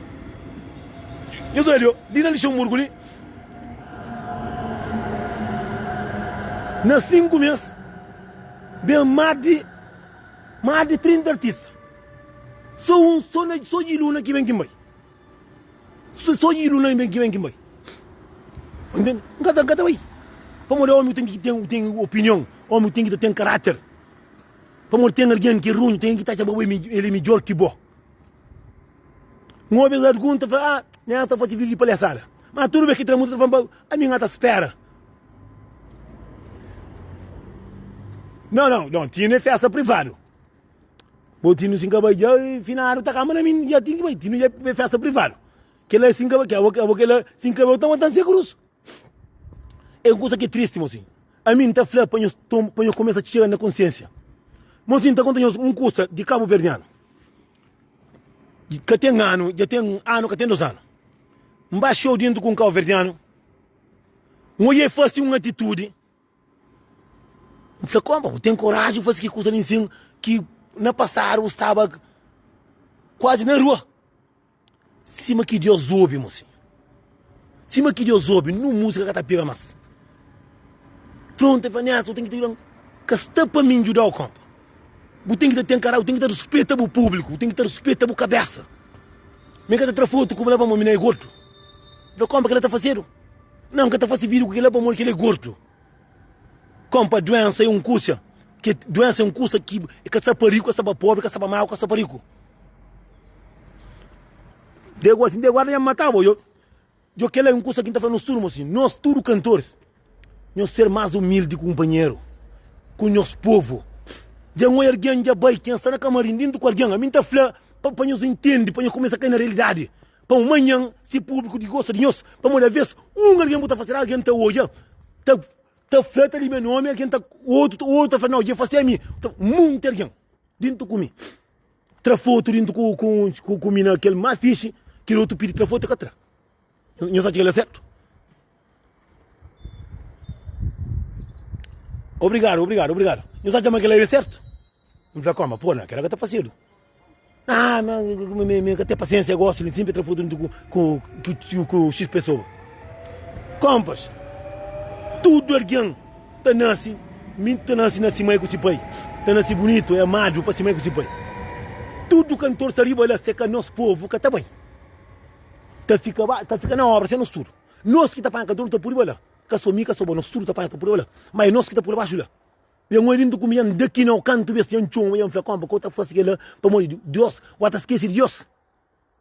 Nhos odja li, li na Luxemburgu li, na 5 mês, ben más di más di 30 artista. Sô un, sô na, sô Dji Luna ki ben ki N bai. Sô, sô Dji Luna ki ben ki N bai. Ntende? N ka ta, N ka ta bai. Pamodi ómi ten ki ten, ten opinion, ómi ten ki ta ten karáter. Pamodi ten algen ki é runhu, ten ki ta atxa ma bo é el é midjór ki bo. Un obi es algun ta fla, ah, nha ta fasi vídeo di palhaçada. Ma tudu bes ki tra múzika ta fla, ami nha ta spera. Não, não, não, Tino é festa privado. Bo Tino sin ka bai dja finado ta kama na mi, dja tin ki bai. Tino dja é festa privado. Kela sin ka bai, abo abo kela sin ka bai, ta matan se cruz. É un kusa ki é tristi, mosinhu. Ami N ta fla pa nhos toma, pa nhos kumesa txega na konsiensia. Mosinhu, N ta konta nhos un kusa di kabuverdianu. Ka ten anu, dja ten anu, ka ten dos anu. N ba xou dentu ku un kabuverdianu. N odja el fase un atitudi. N fla, Konpa, bu ten koraji bu fase ki kusa li nsin ki na pasadu bu staba kuazi na rua. Sima ki Deus obi, mosinhu. Sima ki Deus obi, nun múzika ka ta pega más. Pronto, el fla, Nelson, bu ten ki ta djuda-m. Ka sta pa mi djuda-u, konpa. Bu ten ki ta ten kara, bu ten ki ta ruspeta bu públiku, bu ten ki ta ruspeta bu kabésa. Mi ka ta tra fotu ku bo la pamodi mi na é gordu. El fla, konpa, kel-la ta fasedu? Nau, N ka ta fase vídiu ku kel-la pamodi kel-la é gordu. Konpa, duénsa é un kusa ki duénsa é un kusa ki ka sta pa riku, ka sta pa pobri, ka sta pa mau, ka sta pa riku. De gosi, de guarda nha mataba yo. Yo kela é un kusa ki nta fla nos tudu mosinhu, nos tudu kantoris, nhos ser más umildi ku kunpanheru, ku nhos povu. Dja N oi algen dja bai, ken sta na kamarin dintu ku algen, ami nta fla pa pa nhos intendi, pa nhos kumesa kai na realidadi, pa un manhan si públiku di gosta di nhos, pamodi aves un algen bu ta fase algen ta odja, ta ta fla ta limia nomi, algen ta otu otu ta fla nau dja fase ami, munti algen dintu ku mi. Tra fotu dintu ku ku ku ku mina kel más fixi, kel otu pidi tra fotu, el ka tra. Nhos atxa kel-la sertu? Obrigadu, obrigadu, obrigadu. Nhos atxa ma kel-la é sertu? N fla, koma, pô, na, kel-la ka ta fasedu. Ah, ma mi, mi ka ten pasiensia gosi li, sinpri tra fotu dintu ku ku ku ku xis pesoa. Kompas, tudu algen ta nase, mi ta nase na si mai ku si pai, ta nase bunitu, é amadu pa si mai ku si pai. Tudu kantor sta riba la, se ka nos povu ka ta bai. Ta fika ba, ta fika na obra sen nos tudu. Nos ki ta panha kantor nu ta pudi ba la. Ka so mi, ka so bo, nos tudu ta panha ta pudi ba la. Ma é nos ki ta pudi baxu la. Nha oi dintu ku mi, nha da ki nau kantu bes nha txoma, nha fla konpa ka bu ta fasi kila pamodi Dios, wa ta skesi di Dios.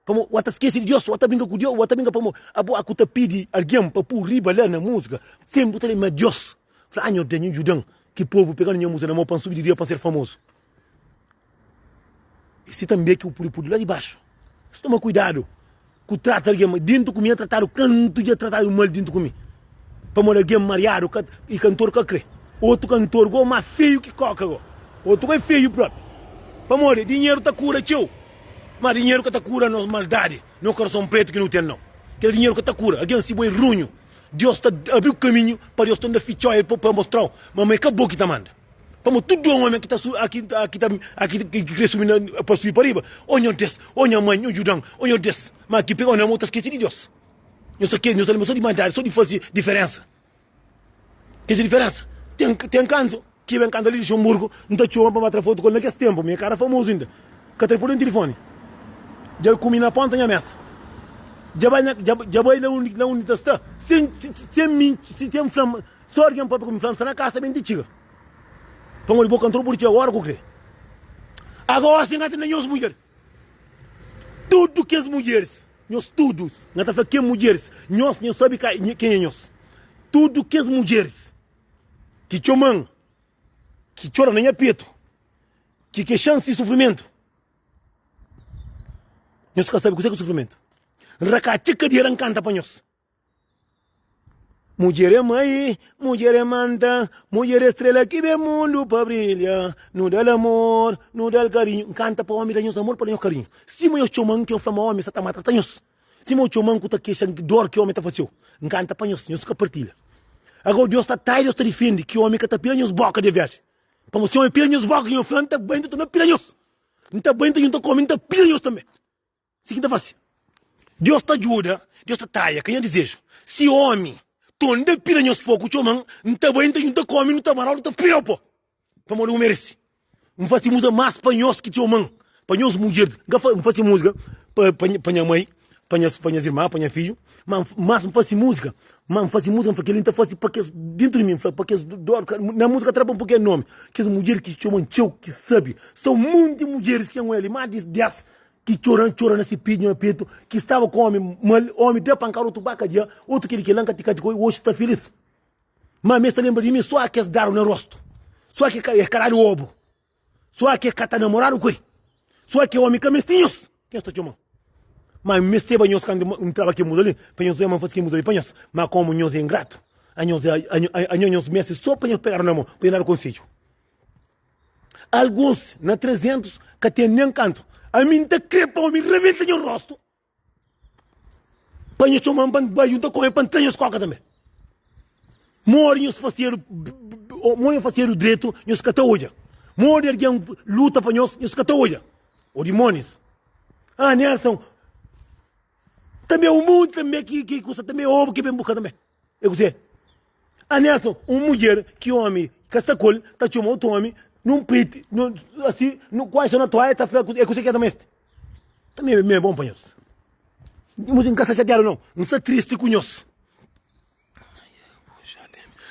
Pamo wa ta skesi di Dios, wa ta brinka ku Dios, wa ta brinka pamo abo aku ta pidi algen pa pu riba la na musika, sen bu ta lembra Dios. Fla, ah nha Deus, nha djudan ki povu pega na nha musika na mo pa N subi di riba pa N ser famozu. E si tanbe ki bu pudi pudu la di baxu. So toma kuidadu ku trata algen mal. Dintu ku mi N tratadu kantu dja tratadu mal dintu ku mi. Pamodi algen mariadu ka i kantor ka kre. Otu kantor go ma feiu ki koka go. Otu go é feiu propi. Pamodi dinheru ta kura txeu. Ma dinheru ka ta kura nos maldadi, no korason pretu ki nu ten nau. Kel dinheru ka ta kura. Algen si bo é runhu, Dios ta abriu kaminhu pa Dios torna fitxau el pa mostrau ma ma é ka bo ki ta manda. Pamodi tudu omi ki ta subi, ki ta ki kre subi na pa subi pa riba, o nho Deus, o nha mai, nho djudan, o nho Deus. Ma ki pega na mo ta skese di Deus. Nho ta nho ta lenbra so di maldadi, so di fasi diferensa. Ke si diferensa? Ten ten kantu ki ben kanta li Luxemburgo, N ta txoma pa ba tra fotu ku el na kes tenpu, mi e ka era famozu inda. Ka ta pode un tilifoni. Dja el kumi na ponta nha mesa. Dja bai na dja bai la undi la undi ta sta sen sen mi sen fla-m so algen papia ku mi fla-m sta na kasa ben ti txiga. Pamodi bo kantor pode txiga ora ku kre. Agosi N ka ta na nhos mudjeris. Tudu kes mudjeris, nhos tudu, N ta fla ke mudjeris, nhos nhos sabi ka kenha nhos. Tudu kes mudjeris ki txoma-m, ki txora na nha petu, ki kexa-m si sufrimentu. Nhos ka sabe kuzê ki sufrimentu. N rakatxa kadera N kanta pa nhos. Mudjer é mai, mudjer é manta, mudjer é strela ki ben mundu pa brilha. Nu da-l amor, nu da-l karinhu. N kanta pa ómi da nhos amor pa da nhos karinhu. Sima nhos txoma-m ki N fla ma ómi sa ta maltrata nhos. Sima nhos txoma-m ku ta kexa di dor ki ómi ta fase-u. N kanta pa nhos, nhos ka partilha. Agora Deus ta tai, Deus ta difende ki ómi ka ta pila nhos boka di viaji. Pamodi si ómi pila nhos boka, nhos fla, N ta bai, N ta torna pila nhos. N ta bai, N ta djunta ku ómi, N ta pila nhos tanbe. Si ki N ta fase. Deus ta djuda, Deus ta taia, ka nha dizeju. Si ómi tonda pila nhos po ku txoma-m, N ta bai, N ta djunta ku ómi, nu ta mara-u, nu ta pila-u po. Pamodi bu merese. N fase múzika más pa nhos ki txoma-m, pa nhos mudjer. N fase múzika pa, pa, pa nha mai, pa nhas, pa nhas irma, pa nha fidju. Ma más N fase múzika, ma N fase múzika, N fla kel-li N ta fase pa kes dentu di mi, N fla pa kes dor. Na múzika tra pa N poi kel nomi. Kes mudjer ki txoma-m txeu, ki sabe. Sta un monti mudjeris ki N oja li, más di 10 ki txora, txora na si petu, na petu, ki staba ku omi mal, omi da pankada, otu ba kadia, otu keli kela, N ka ti ka ti koi, oji sta filis. Ma mi es ta lenbra di mi só ki es dadu na rostu, só ki es ka dadu obu, só ki es ka ta namoradu ku el, só ki omi ka meste nhos, ki nhos ta txoma-m. Ma N mesteba nhos kantu N traba kel muza li, pa nhos oja ma N fase kel muza li pa nhos. Ma komu nhos é ingratu, anhos anhos nhos meste só pa nhos pegadu na mon, pa nhos dadu konsedju. Alguns na 300 ka ten nen kantu. Ami N ta kre pa omi rebenta nha rostu. Pa nhos txoma-m pa N bai djunta ku omi pa N tra nhos koka tanbe. Modi nhos fasedu, modi nhos fasedu dretu, nhos ka ta odja. Modi algen luta pa nhos, nhos ka ta odja. Ô dimonis! Ah, Nelson, tanbe un monti tanbe ki ki kusa tanbe obu ki ben buska tanbe. É kuzê? Ah, Nelson, un mudjer ki omi ka sta ku el ta txoma otu omi nun priti, nun asi, nun kuazi na toalha ta fla é kuzê ki el ta meste. Tanbe mi é bon pa nhos. Nhos N ka sta xatiadu nau, N sta tristi ku nhos.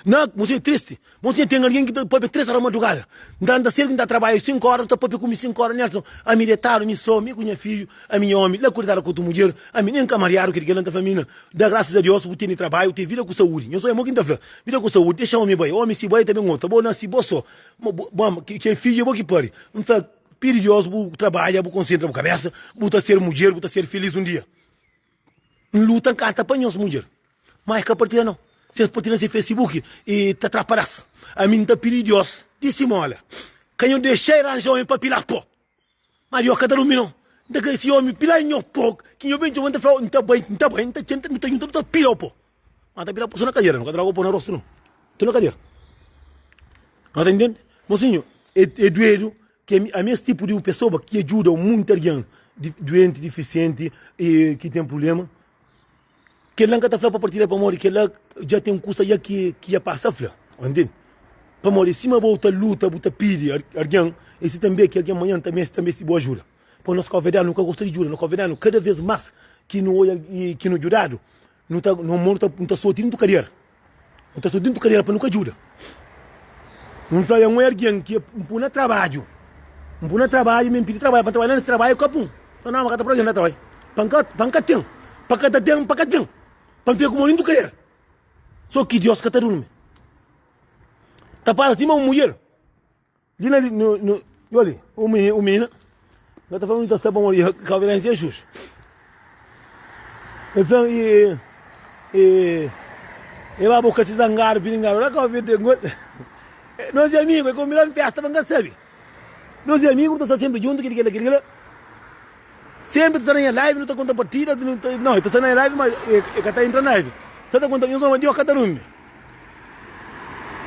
Na, nhos é tristi. Nhos ten algen ki ta papia 3 ora madrugada. N ta lanta sedu ki N ta trabadja 5 ora, ta papia ku mi 5 ora. Nelson, ami detadu, mi so, mi ku nha fidju, ami nha omi, la ku detadu ku otu mudjer, ami nen ka mariadu, kel ki el ta fla mi na. Da grasas a Deus bu tene trabadju, bu ten vida ku saúdi. Nhos oja mo ki N ta fla, vida ku saúdi, dexa omi bai. Omi si bai ta ben otu. Bo nasi bo so. Bo, kel fidju é bo ki pari. N fla. Pidi Deus bu trabadja, bu konsentra bu kabesa, bu ta ser mudjer, bu ta ser filis un dia. N luta, N kanta pa nhos mudjer, ma es ka partilha nau. Se es partilha na se Facebook e ta tra padas. Ami N ta pidi Deus di simola, ka nho dexa e ranja omi pa pila po. Ma Deus ka ta durmi nau. N ta kre si omi pila nho po, ki nho ben txoma N ta fla, N ta bai, N ta bai, N ta txenta, nu ta djunta, nu ta pila po. Ma ta pila po so na kadera, nu ka ta traga po na rostu nau. Tu na kadera. Ka ta intende? Mosinhu, é, é duedu ki ami, ami es tipu di un pesoba ki ajuda munti algen di, duenti, difisienti e ki ten prublema. Kel-la N ka ta fla pa partilha pamodi kel-la dja ten kusa dja ki, ki dja pasa fla. Ô ntende? Pamodi sima bo ta luta, bu ta pidi algen, e si tanbe ki algen manhan ta meste tanbe si bo ajuda. Pa nos kauverdianu nu ka gosta di djuda, nos kauverdianu kada vez mas. ki nu odja i ki nu djudadu, nu ta no mo nu ta soti dintu kadera. Nu ta soti dintu kadera pa nu ka djuda. N fla, un algen ki N pui na trabadju, N pui na trabadju, mi N pidi trabadju pa N trabadja na es trabadju ka pun. N fla, nau, ma ka ta pui algen na trabadju. Pa N ka, pa N ka ten, pa ka ta ten, pa ka ten, pa N fika ku mo dintu kadera. So ki Deus ka ta durmi. Ta pasa sima un mudjer. Li na no no oli, un minina, un minina, nga ta fla un ta sta pa mori, ka obediência é justo. El fla e e e ba boca se zangado, piringado, lá ka obediência ngol. Nos é amigo, é convidado em festa, mas nga sabe. Nos é amigo, ta sta sempre junto, kili kila kili kila. Sempre ta sta na nha live, nu ta conta partida, nu ta, não, ta sta na nha live, mas e, e ka ta entra na live. Sa ta conta, nhos ama Deus ka ta durmi.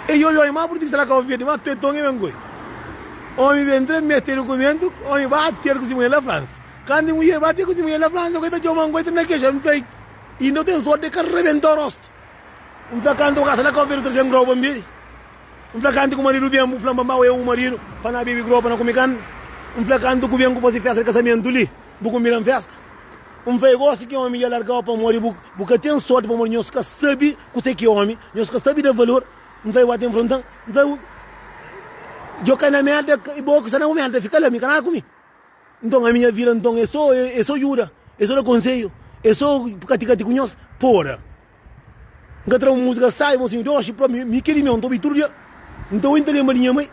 E oi oi ma pur di sta na Cabo Verde ma peton e ben koi. Omi ben tra mete dokumentu, omi ba ter ku si mulher la França. Kantu mulher ba ter ku si mulher la França, koi ta txoma koi ta na kexa, N fla inda bu ten sorti e ka rebenta rostu. N fla kantu bu kasa na Cabo Verde bu trazen groba N bebe. N fla kantu ku maridu ben bu fla ma mau e un maridu pa na bebe groba na kume karni. N fla kantu ku ben ku fasi festa di kasamentu li bu kumbidan festa. N fla, E gosi ki omi dja largau pamodi bu bu ka ten sorti, pamodi nhos ka sabi kuse ki omi, nhos ka sabi da valor. N fla, E ba ta infrontan? N fla, Djo kai na merda, i bo ki sta na bu merda, fika la, mi ka nada ku mi. Nton, ami nha vida nton e so e so juda, e so da konselhu, e so kati-kati ku nhos. Pora! N ka tra un múzika sábi, mosinhu, doxi, propi, mi kel di meu, N ta obi tudu dia. N ta obi, N ta lenbra di nha mai,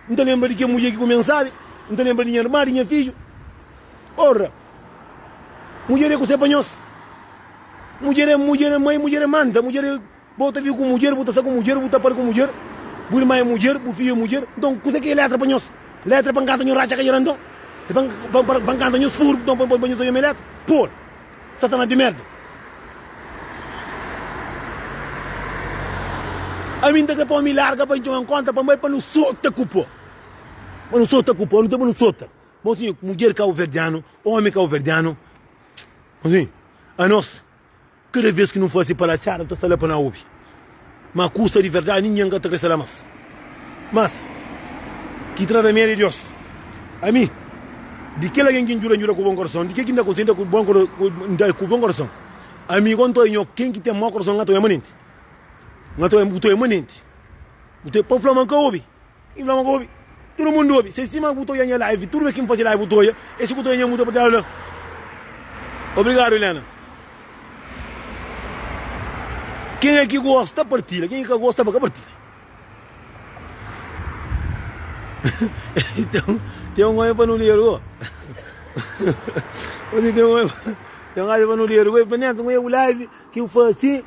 N ta lenbra di kel mudjer ki kume-m sábi, N ta lenbra di nha irma, di nha fidju. Ora! Mudjer é kuse pa nhos? Mudjer é mudjer é mai, mudjer é manta, mudjer é bo ta vive ku mudjer, bu ta sta ku mudjer, bu ta pari ku mudjer, bu irma é mudjer, bu fidju é mudjer. Nton, kuse ki é letra pa nhos? Letra é pa N kanta nhos ratxa kadjera nton? É pa pa N kanta nhos furu nton pa nhos oja mi letra? Por! Satanás di merda! Ami N ta kre pa omi larga pa N txoma-m konta pa N bai pa nu sota ku po. Pa nu sota ku po, nu ten pa nu sota. Mosinhu, mudjer kabuverdianu, omi kabuverdianu, mosinhu, anos, kada vez ki nu fase palasiada, nu ta sta la pa na obi. Ma kusa di verdadi, ningen ka ta kre sta la mas. Mas, ki tra ramedi é Deus. Ami, di kel algen ki N djuda, N djuda ku bon korason. Di kel ki N da konselhu, N da ku bon N da ku bon korason. Ami, ku N ta oja nho, ken ki ten mau korason, N ka ta oja manenti. N ka ta oja, bu ta oja manenti. Bu ta, pa fla ma N ka obi. N fla ma ka obi. Tudu mundu obi. Se sima bu ta oja nha live, tudu bes ki N fasi live bu ta oja. E si ku ta oja nha múzika pa tela la. Obrigadu Helena. Kenha ki gosta partilha, kenha ki ka gosta pa ka partilha. Tem, tem um homem panuleiro, go. Você tem um homem, tem um homem panuleiro, go. Ele fala, um é o live que eu faço assim.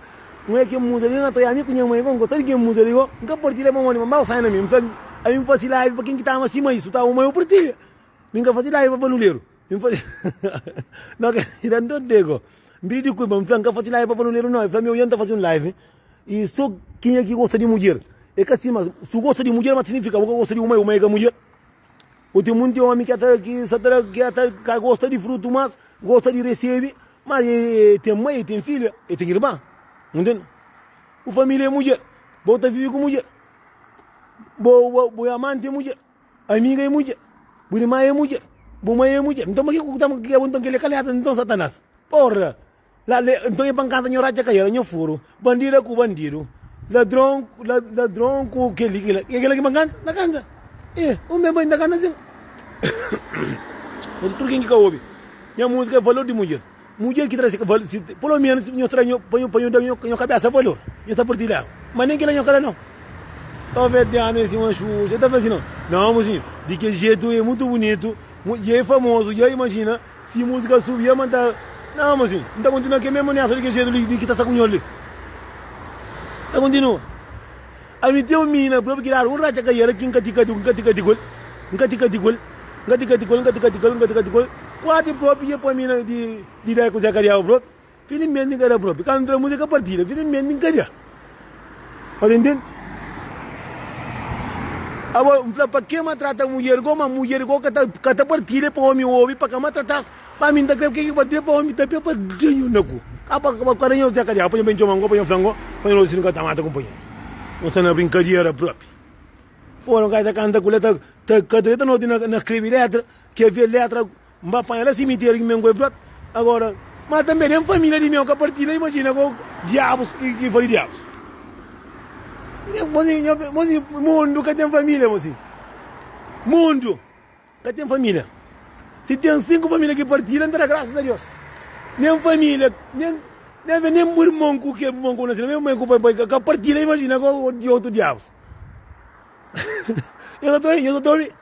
N oia kel muza li, N ta oia mi ku nha mai, N gosta di kel muza li go, N ka partilha pamodi ma mau sai na mi, N fla, ami N fasi live pa ken ki ta ama sima isu, ta ama mai eu partilha, mi N ka fasi live pa baluleru, mi N fasi no ke da N dode go, N pidi diskulpa, N fla N ka fasi live pa baluleru no, el fla mi oia N ta fasi un live i so kenha ki gosta di mudjer, e ka sima, su gosta di mudjer ma signifika bu ka gosta di bu mai, bu mai ka mudjer. Bo ten munti omi ki ta ki sa ta ki ta ka gosta di frutu mas gosta di recebi, mas e e ten mai, e ten filha, e ten irma. Ntende? Bu familia é mudjer, bo ta vivi ku mudjer, bo bo bo amanti é mudjer, amiga é mudjer, bu irma é mudjer, bu mai é mudjer. Nton pa ke ku ta ke abo nton kila é ka letra nton satanas. Porra! La le, nton e pa nkanta nho ratxa kaiera, nho furu, bandida ku bandidu, ladron, ladron ku keli kila, e kila ki pa nkanta? Na kanta. E, un ben pa na kanta sin. Tudu ken ki ka obi nha musika é valor di mudjer. Mudjer ki tra si valor, si pelo menos nho tra nho, pa nho, pa nho da nho, nho kabesa valor, nho sta partilha. Ma nen kila nho ka da nau. Talvez ame sima Xuxa, ta fla si nau. Nau, mosinhu, di kel jetu e mutu bunitu, dja e famozu, dja imajina. Si música subi ya ma nta Não mozinho, nta continua ke mesmo nessa di ke jeito li di ki ta sta ku nho li. Ta continua. Ami tem un mina propi ki dadu un ratxa kaiera ki nka tika nka tika ti ku el, nka tika ti ku el, nka tika ti ku el, nka tika ti ku el, nka tika ti ku el. Kuati propi ke poi mina di di dai ku Zé Kadiaba propi. Filimenti nka da propi. Kantu ntra música partida, filimenti nka da. Pa ta intende? Abo, N fla, pa ke matrata mudjer go? Ma mudjer go ka ta, ka ta partilha pa omi obi, pa ka matratas. Pa mi N ta kre ke ki partilha pa omi ta pia pa da nho na ku. Ka pa, pa ka da nho Zé Kadiaba, pa nho ben txoma-m go, pa nho fla-m go, pa nho si nu ka ta mata kunpanheru. No sta na brinkadera propi. Fora un ka ta kanta ku letra, ta ka ta noti na, na skrebi letra, ke ve letra, N ba panha la simitério ki mi ngoi propi. Agora. Ma tanbe nen familia di meu ka partilha, imajina ku diabus ki fali diabus. Mosi, mundu ka ten familia, mosi. Mundu ka ten familia. Si ten 5 familia ki partilha, N ta da grasas a Deus. Nen familia, nen nen bu irmon ku ke irmon ku nasi na mesmu mai ku pai ka partilha, imajina ku di otu diabus. Nhos sa ta obi? Nhos sa ta obi?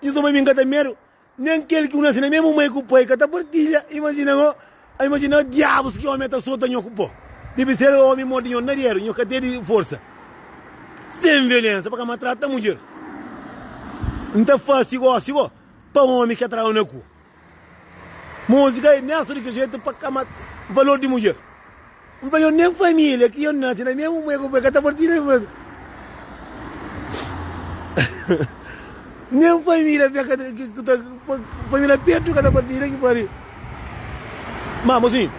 Nhos sa ma mi N ka ta medu? Nen kel ki nase na mesmu mai ku pai ka ta partilha. Imajina go, imajina diabus ki omi ta sota nho ku po. Debe ser omi modi nho na dedu, nho ka tene forsa. Sen violensa pa ka maltrata mudjer. N ta fasi gosi go pa omi ka trau na ku. Musika é Nelson di kel jetu pa ka valor di mudjer. N fla, yo nen família ki yo nase na mesmu mai ku pai ka ta partilha Nen família ki ta família pertu ka ta partilha ki pari. Ma mosinhu,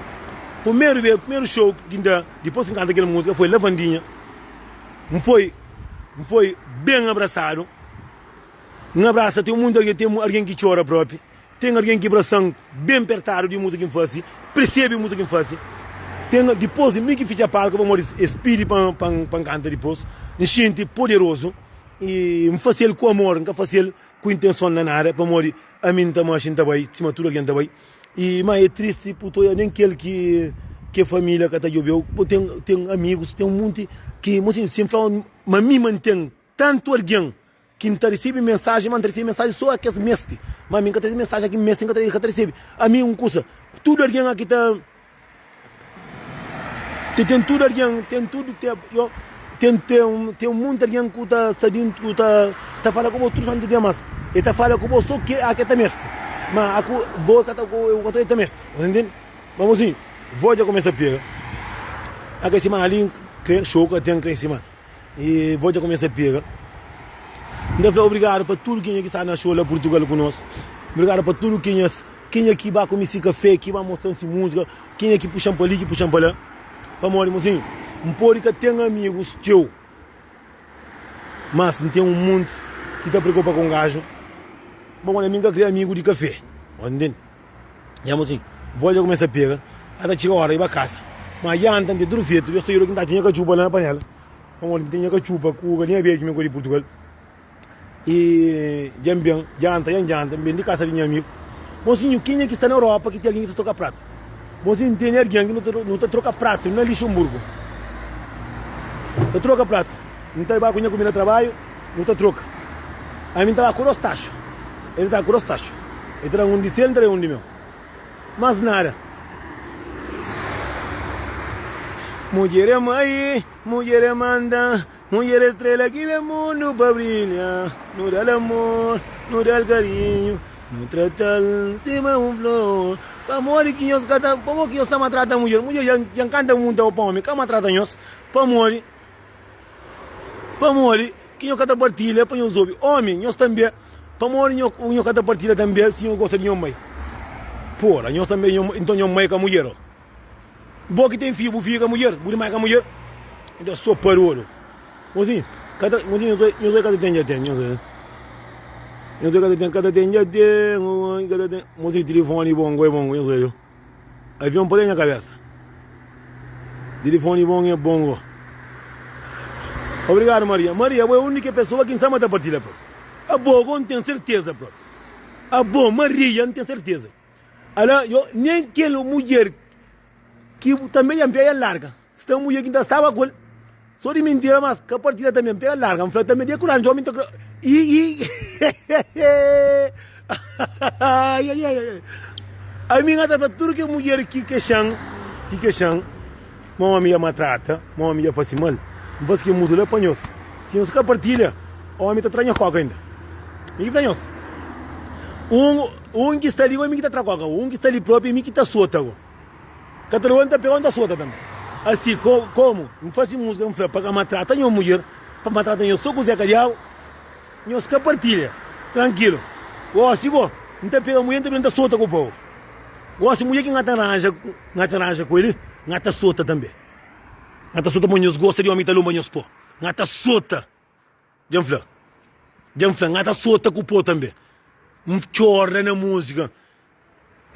primeru bes, primeru show ki N da dipôs ki N kanta kel múzika foi Lavandinha. N foi, N foi ben abrasadu. N abrasa ten monti algen, ten algen ki txora propi. Ten algen ki brasan ben pertadu di muza ki N fase, persebe muza ki N fase. Ten, dipôs mi ki fitxa palku pamodi es pidi pa pa N kanta dipôs. N xinti poderozu i N fase-l ku amor, N ka fase-l ku intenson na nada pamodi ami N ta manxe N ta bai sima tudu algen ta bai. I ma é tristi bu ta oia nen kel ki ke família ka ta djobe-u. Bu ten ten amigus, ten un monti ki, si N fla ma mi ma N ten tantu algen Ki N ta resebe mensajen, ma N ta resebe mensajen so a kes meste. Ma mi N ka ta resebe mensajen a ki meste, N ka ta resebe. Ami un kusa, tudu algen aki ta Te ten tudu algen, ten tudu te yo ten ten ten munti algen ku ta sta dintu ku ta ta fala ku bo tudu santu dia mas e ta fala ku bo so ke a ke ta meste. Ma a ku bo ka ta ku ka ta meste. Bo ntende? Ma mosinhu, vo dja kumesa pega. A ke sima ali kre show ka ten kre sima. E voz dja kumesa pega. N ta fla obrigadu pa tudu kenha ki sta na show la Purtugal ku nos. Obrigadu pa tudu kenhas, kenha ki ba kume si kafé, ki ba mostra-m si múzika, kenha ki puxa-m pa li, ki puxa-m pa la. Pamodi, mosinhu, N pode ka ten amigus txeu, mas N ten un montis ki ta preokupa ku un gaju. Pamodi ami N ka kre amigu di kafé, bo ntende? Nha mosinhu, voz dja kumesa pega, ata txiga ora di ba kasa. Ma janta N ten tudu fetu, Deus ta juda ki N ta atxa nha katxupa la na panela. Pamodi N ten nha katxupa ku galinha bedju mi ku di Purtugal. I dja N ben janta, dja N janta, N ben di kasa di nha amigu. Mosinhu, kenha ki sta na Europa ki ten algen ki ta troka pratu? Mosinhu, N tene algen ki nu ta troka pratu na Lixemburgu. Ta troka pratu. N ta ba ku nha kumida trabadju. Nu ta troka. Ami N ta ba ku dos taxu, el ta ba ku dos taxu. El ta da un di sel, N ta da un di meu. Mas nada. Mudjer é mai, mudjer é manda, mudjer é strela ki ben mundu pa brilha. Nu da-l amor, nu da-l karinhu, nu trata-l sima un flor. Pamodi ki nhos ka ta, pamodi ki nhos ta maltrata mudjer? Mudjer dja nkanta munta pa omi ka maltrata nhos. Pamodi? Pamodi ki nho ka ta partilha pa nhos obi? Omi, nhos tanbe, pamodi nho nho ka ta partilha tanbe si nho gosta di nho mai? Pora, nhos tanbe, nho, nton nho mai ka mudjer? O bo ki ten fiju, bu fiju ka mudjer? Bu irma ka mudjer? Nta so parolu. Mozinhu, ka ta, mozinhu, nhos oi, nhos oi ka ta ten dja ten, nhos oi. Nhos oi ka ta ten, ka ta ten dja ten, ka ta ten. Mozinhu, tilifoni bon, goi bon, nhos oi. Avion pa nha kabesa. Tilifoni bon é bon go. Obrigado Maria. Maria, bo é única pessoa que nsama ta partilha próprio. Abo go n ten certeza próprio. Abo Maria n ten certeza. Ala yo nem kel mulher ki também dja n pega larga. Sta un mulher ki n ta staba ku el. So di mintira mas ka partilha tambe n pega larga n fla tambe dia ku ranja omi n ta kre i i ami n ta fla tudu ke mulher ki kexan ki kexan ma omi ya maltrata ma omi ya fasi mal n fasi ke musa la pa nhos si nhos ka partilha omi ta tra nha koka inda mi ki fla nhos un un ki sta li mi ki ta tra koka un ki sta li propi mi ki ta sota go. Ka ta levanta pé, ta sota tanbe. Asi komu N fase musika, N fla pa ka matrata nho mudjer, pa matrata nho so ku Zeka Diabu, nhos ka partilha, trankilu. Gosi go, N ta pega mudjer, N ta bira N ta sota ku pau. Gosi mudjer ki N ta ranja, N ta ranja ku el, N ta sota tanbe. N ta sota pamodi nhos gosta di omi ki ta lunba nhos po. N ta sota. Dja N fla, dja N fla, N ta sota ku po tanbe. N txora na musika.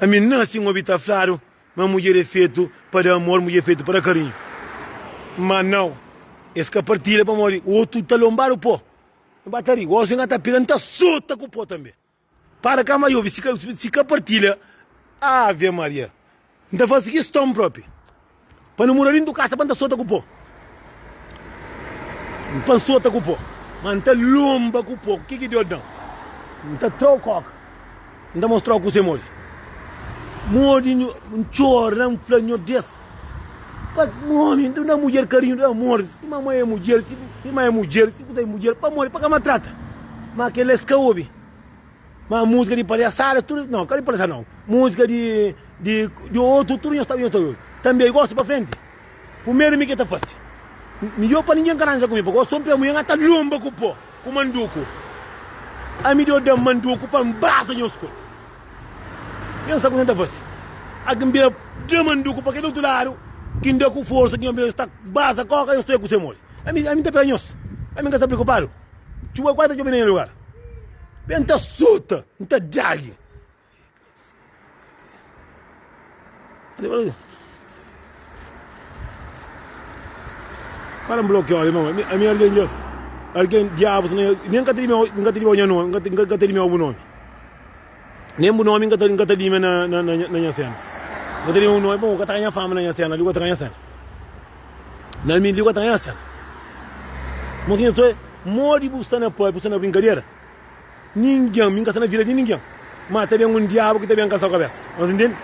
Ami N nase N obi ta fladu. ma mudjer é fetu pa da amor, mudjer é fetu pa da karinhu. Ma nau, es ka partilha pamodi otu ta lonbadu pó. N ba ta ri, gosi N ka ta pega, N ta sota ku pó tanbe. Para ka mai obi, si ka partilha, ave Maria. N ta fasi kiston propi pa nu mura dintu kasa pa N ta sota ku pó. Pa N sota ku pó, ma N ta lonba ku pó. Ke ki Deus dan? N ta trau koka, N ta mostrau kuse modi. Modi N txora, N fla Nhor Deus, pa omi da mudjer karinhu, da amor, sima mai é mudjer, sima é mudjer, si kusa é mudjer, pamodi pa ka maltrata. Ma kel-la es ka obi. Ma música di palhaçada tudo não, ka di palhaçada não. Música di di di outro tudo nhos ta nhos ta obi. Também gosto pa frente. Primeiro mi ke ta fasi. Midjor pa ninguém ka ranja ku mi, porque gosto pa mulher ta lomba ku pó, ku manduku. Ami Deus dam manduku pa nbaza nhos ku. Nhos sa ku ta fasi. Aki nbira da manduku pa kel outro lado, ki nda ku força ki nhos bira sta baza koka nhos ta ku se mole. Ami ami ta pega nhos. Ami ka sta preocupado. Txuba kuase ta txobe na nha lugar. Ben ta suta, N ta dagi. Para N blokiau irmon, ami algen dja, algen diabu nen ka ta dime, N ka ta dime nha nomi, N ka ta dime bu nomi. Nen bu nomi N ka ta dime na nha senas. N ka ta dime bu nomi, pamodi bu ka ta ganha fama na nha sena, li bu ka ta ganha sena. Na mi li bu ka ta ganha sena. Mosinha, modi bu sta na papia, bu sta na brinkadera? Ningen, mi N ka sta na vida di ningen, ma ta ben un diabu ki ta ben kansa-u kabesa. Nhos ntende?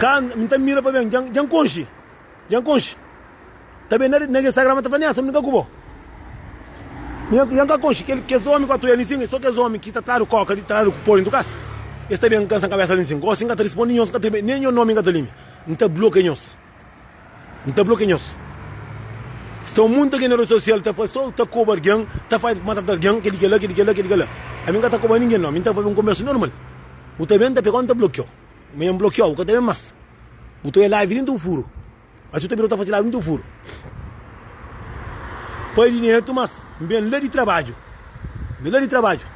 Ka, mi ta mira pa ben, dja, dja N konxe, dja N konxe. Ta ben na, na Instagram ta fla, Nelson, mi ka ku bo. Mi, dja N ka konxe. Kel, kes omi ku atoia li sin, é so kes omi ki ta tradu koka di, tradu po dentu kasa. Es ta ben kansa-m kabesa li sin. Gosi N ka ta risponde nhos, N ka ta, nen nhos nomi N ka ta limia. N ta blokia nhos. N ta blokia nhos. Sta un monti algen na redi sosial ta fla so ta koba algen, ta faz maltrata algen, kel-li kel-la, kel-li kel-la, kel-li kel-la. Ami N ka ta koba ningen no, ami N ta faze un konbersu normal. Bu ta ben, N ta pega-u, N ta blokia-u. Ma N blokia-u, bu ka ta ben mas. Bu ta oia live dintu un furu. Asi bu ta bira bu ta faze live dintu un furu. Pai di netu, mas N ben la di trabadju. N ben la di trabadju.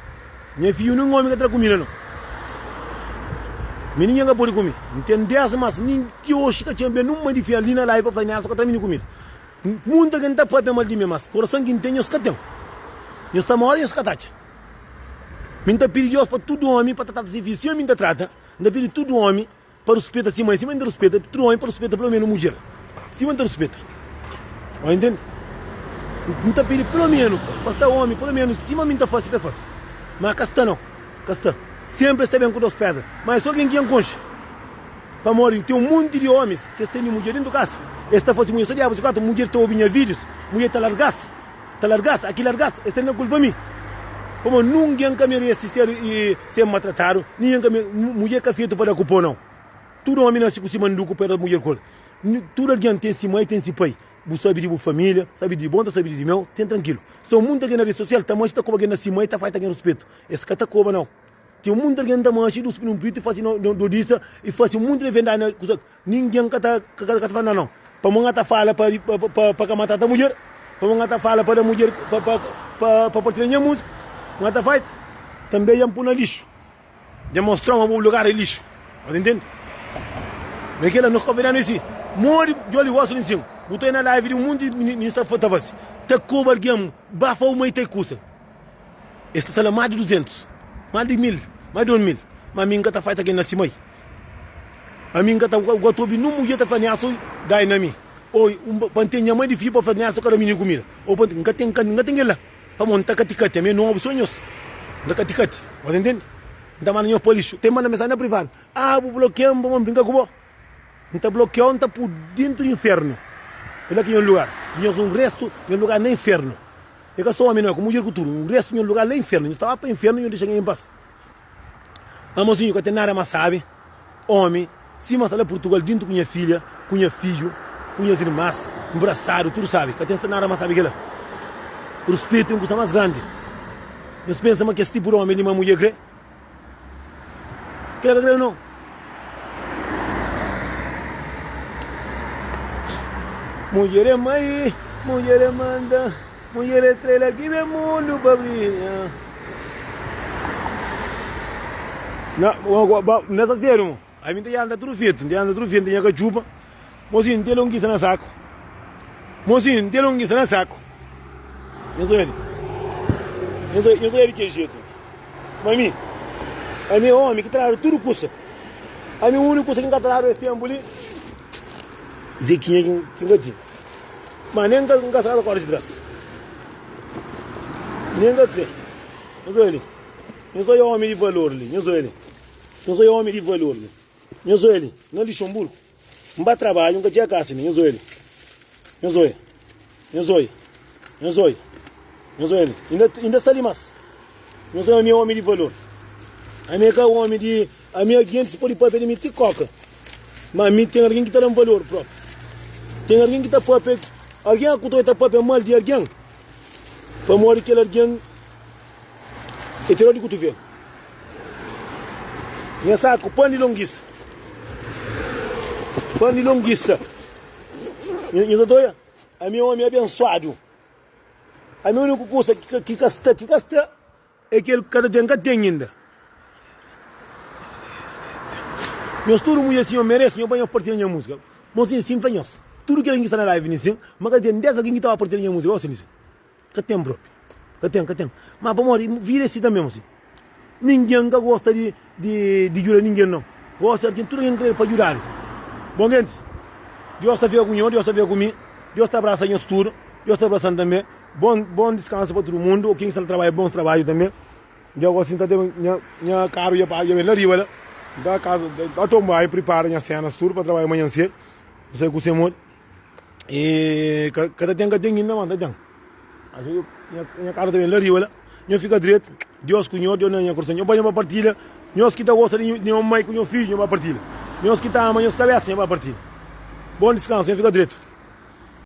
Nha fidju nin omi ka tra kumida no. Mi ningen ka pode kume. N ten 10 mas nin ti oxi ka txen ben numa di fia li na live pa fla Nelson ka tra mi ni kumida. Munta algen ta papia mal di mi mas korason ki N ten nhos ka ten. Nhos ta mora nhos ka ta atxa. Mi N ta pidi Deus pa tudu omi pa ta trata se fidju sima mi N ta trata. N ta pidi tudu omi Pa ruspeta si mai sima N ta ruspeta tudu omi, pa ruspeta pelo menu mudjer sima N ta ruspeta. Ó intende? N ta pidi pelo menu pa sta omi pelo menu sima mi N ta fasi pa e fasi. Ma ka sta nau, ka sta. Senpri es ta ben ku dos pedra. Ma e so ken ki N konxe. Pamodi ten un monti di omis ki es tene mudjer dentu kasa, es ta fasi mudjer so diabu si kuatu, mudjer ta obi nha videos, mudjer ta largas. Ta largas, aki largas, es ten na kulpa mi. Pamodi nungen ka meresi ser ser maltratadu, ningen ka mudjer ka fetu pa da ku po nau. Tudu omi nasi ku si manduku pa da mudjer ku el. Tudu algen ten si mai, ten si pai. Bu sabi di bu familia, sabi di bo, nta sabi di meu, ten trankilu. Sta munta algen na redi sosial ta manxi ta koba algen na si mai, ta fai ta gen ruspetu. Es ka ta koba nau. Ten munta algen ta manxi, dus pidi un priti, fasi dodisa, i fasi munti de vendadi na kusa. Ningen ka ta ka ta fla nau nau. Pamo nga ta fala pa pa pa ka maltrata mudjer, pamo nga ta fala pa da mudjer pa pa pa pa partilha nha musika, nga ta fai tambe dja N pui na lixu. Dja mostrau ma bu lugar é lixu. Bo ta intende? Ma kila nos konvidanu é si. Modi Joli gosta di nsin. Bu ta na live di un monti di minista ta fasi. Ta koba algin, bafa uma i ta kusa. Es ta sta la más di 200, más di 1000, más di 2000. Ma mi N ka ta fai ta ken na si mai. Ami N ka ta gosta obi nun mudjer ta fla Nelson dai na mi. Oi, un pa N ten nha mai di fidju pa fla Nelson ka da mininu kumida. Ou pa N ka ten, N ka ten kel la. Pamodi N ta katikati, ami é nobu so nhos. N ta katikati. Bo ta intende? N ta manda nhos pa lixu. Ten manda mensajen na privadu. Ah, bu blokia-m pamodi N brinka ku bo. N ta blokia-u, N ta pui dentu di infernu. É la ki nha lugar. Di nhos un restu, nha lugar na infernu. É ka so omi nau, é ku mudjer ku tudu. Un restu nha lugar la infernu. Nhos ta ba pa infernu, nhos dexa nha en pas. Amozinhu ka ten nada mas sabi. Omi, sima sta la Purtugal dintu ku nha filha, ku nha fidju, ku nhas irmas, nbrasadu, tudu sabi. Ka ten nada mas sabi ki la. Ruspetu é un kusa mas grandi. Nhos pensa ma kes tipu di omi li ma mudjer kre? Kila ka kreu nau. Mudjer é mai, mudjer é manda, mudjer é estrela ki ben mundu pa brilha. Na, nessa sério, mo. Ami N ta yanda tudu fetu, N ta yanda tudu fetu, N ta nha katxupa. Mosinhu, N ten longisa na saku. Mosinhu, N ten longisa na saku. Nhos oja li. Nhos oja, nhos oja di ki jetu. Ma mi, ami é omi ki tradu tudu kusa. Ami úniku kusa ki N ka tradu es tenpu li, Zekinha ki N ka tinha. Ma nen N ka sa kori si tras. Nen N ka kre. Nhos oja li. Nhos oja omi di valor li. Nhos oja li. Nhos oja omi di valor li. Nhos oja li. Na Lixonburgu. N ba trabadju, N ka txiga kasa inda. Nhos oja li. Nhos oja. Nhos oja. Nhos oja. Nhos oja li. Inda, inda sta li mas. Nhos oja, ami é omi di valor. Ami é ka omi di. Ami algen pode papia di mi ti koka. Ma ami ten algen ki ta da-m valor propi. Ten algen ki ta papia. Algen ku ta papia mal di algen. Pamodi kel algen é ta da di kutuvelu. Nha saku pan di longisa. Pan di longisa. Nha ta doia? Ami é omi abensuadu. Ami úniku kusa ki ka sta, ki ka sta, é kel ka ta ten, ka ten inda. Nhos tudu mudjer si nhos merese, nhos bai nhos partilha nha múzika. Mosinhu, sin fla nhos, tudu kel algen ki sta na live li sin, ma ka ten 10 algen ki ta ba partilha nha múzika, gosi li sin. Ka ten propi. Ka ten, ka ten. Ma pamodi vida é si tanbe, mosi. Ningen ka gosta di di di djuda ningen nau. Gosi algen, tudu algen kre pa djudadu. Bon gentis, Dios ta fika ku nho, Dios ta fika ku mi, Dios ta abrasa nhos tudu, Dios ta abrasa-m tanbe. Bon bon diskansu pa tudu mundu, o ken ki sta na trabadju, bon trabadju tanbe. Dja gosi N ta ten nha nha karu dja pa dja ben la riba la. N ta kasa, N ta toma banhu, pripara nha senas tudu pa trabadja manhan sedu. N sai ku se modi. E ka ka ta ten ka ten inda ma ta ten. Acho nha nha karu ta ben la riba la. Nho fika dretu, Dios ku nho, Dios na nha korson. Nho bai nho ba partilha. Nhos ki ta gosta di nho mai ku nho fidju, nho ba partilha. Nhos ki ta ama nhos kabesa, nho ba partilha. Bon diskansu, nho fika dretu.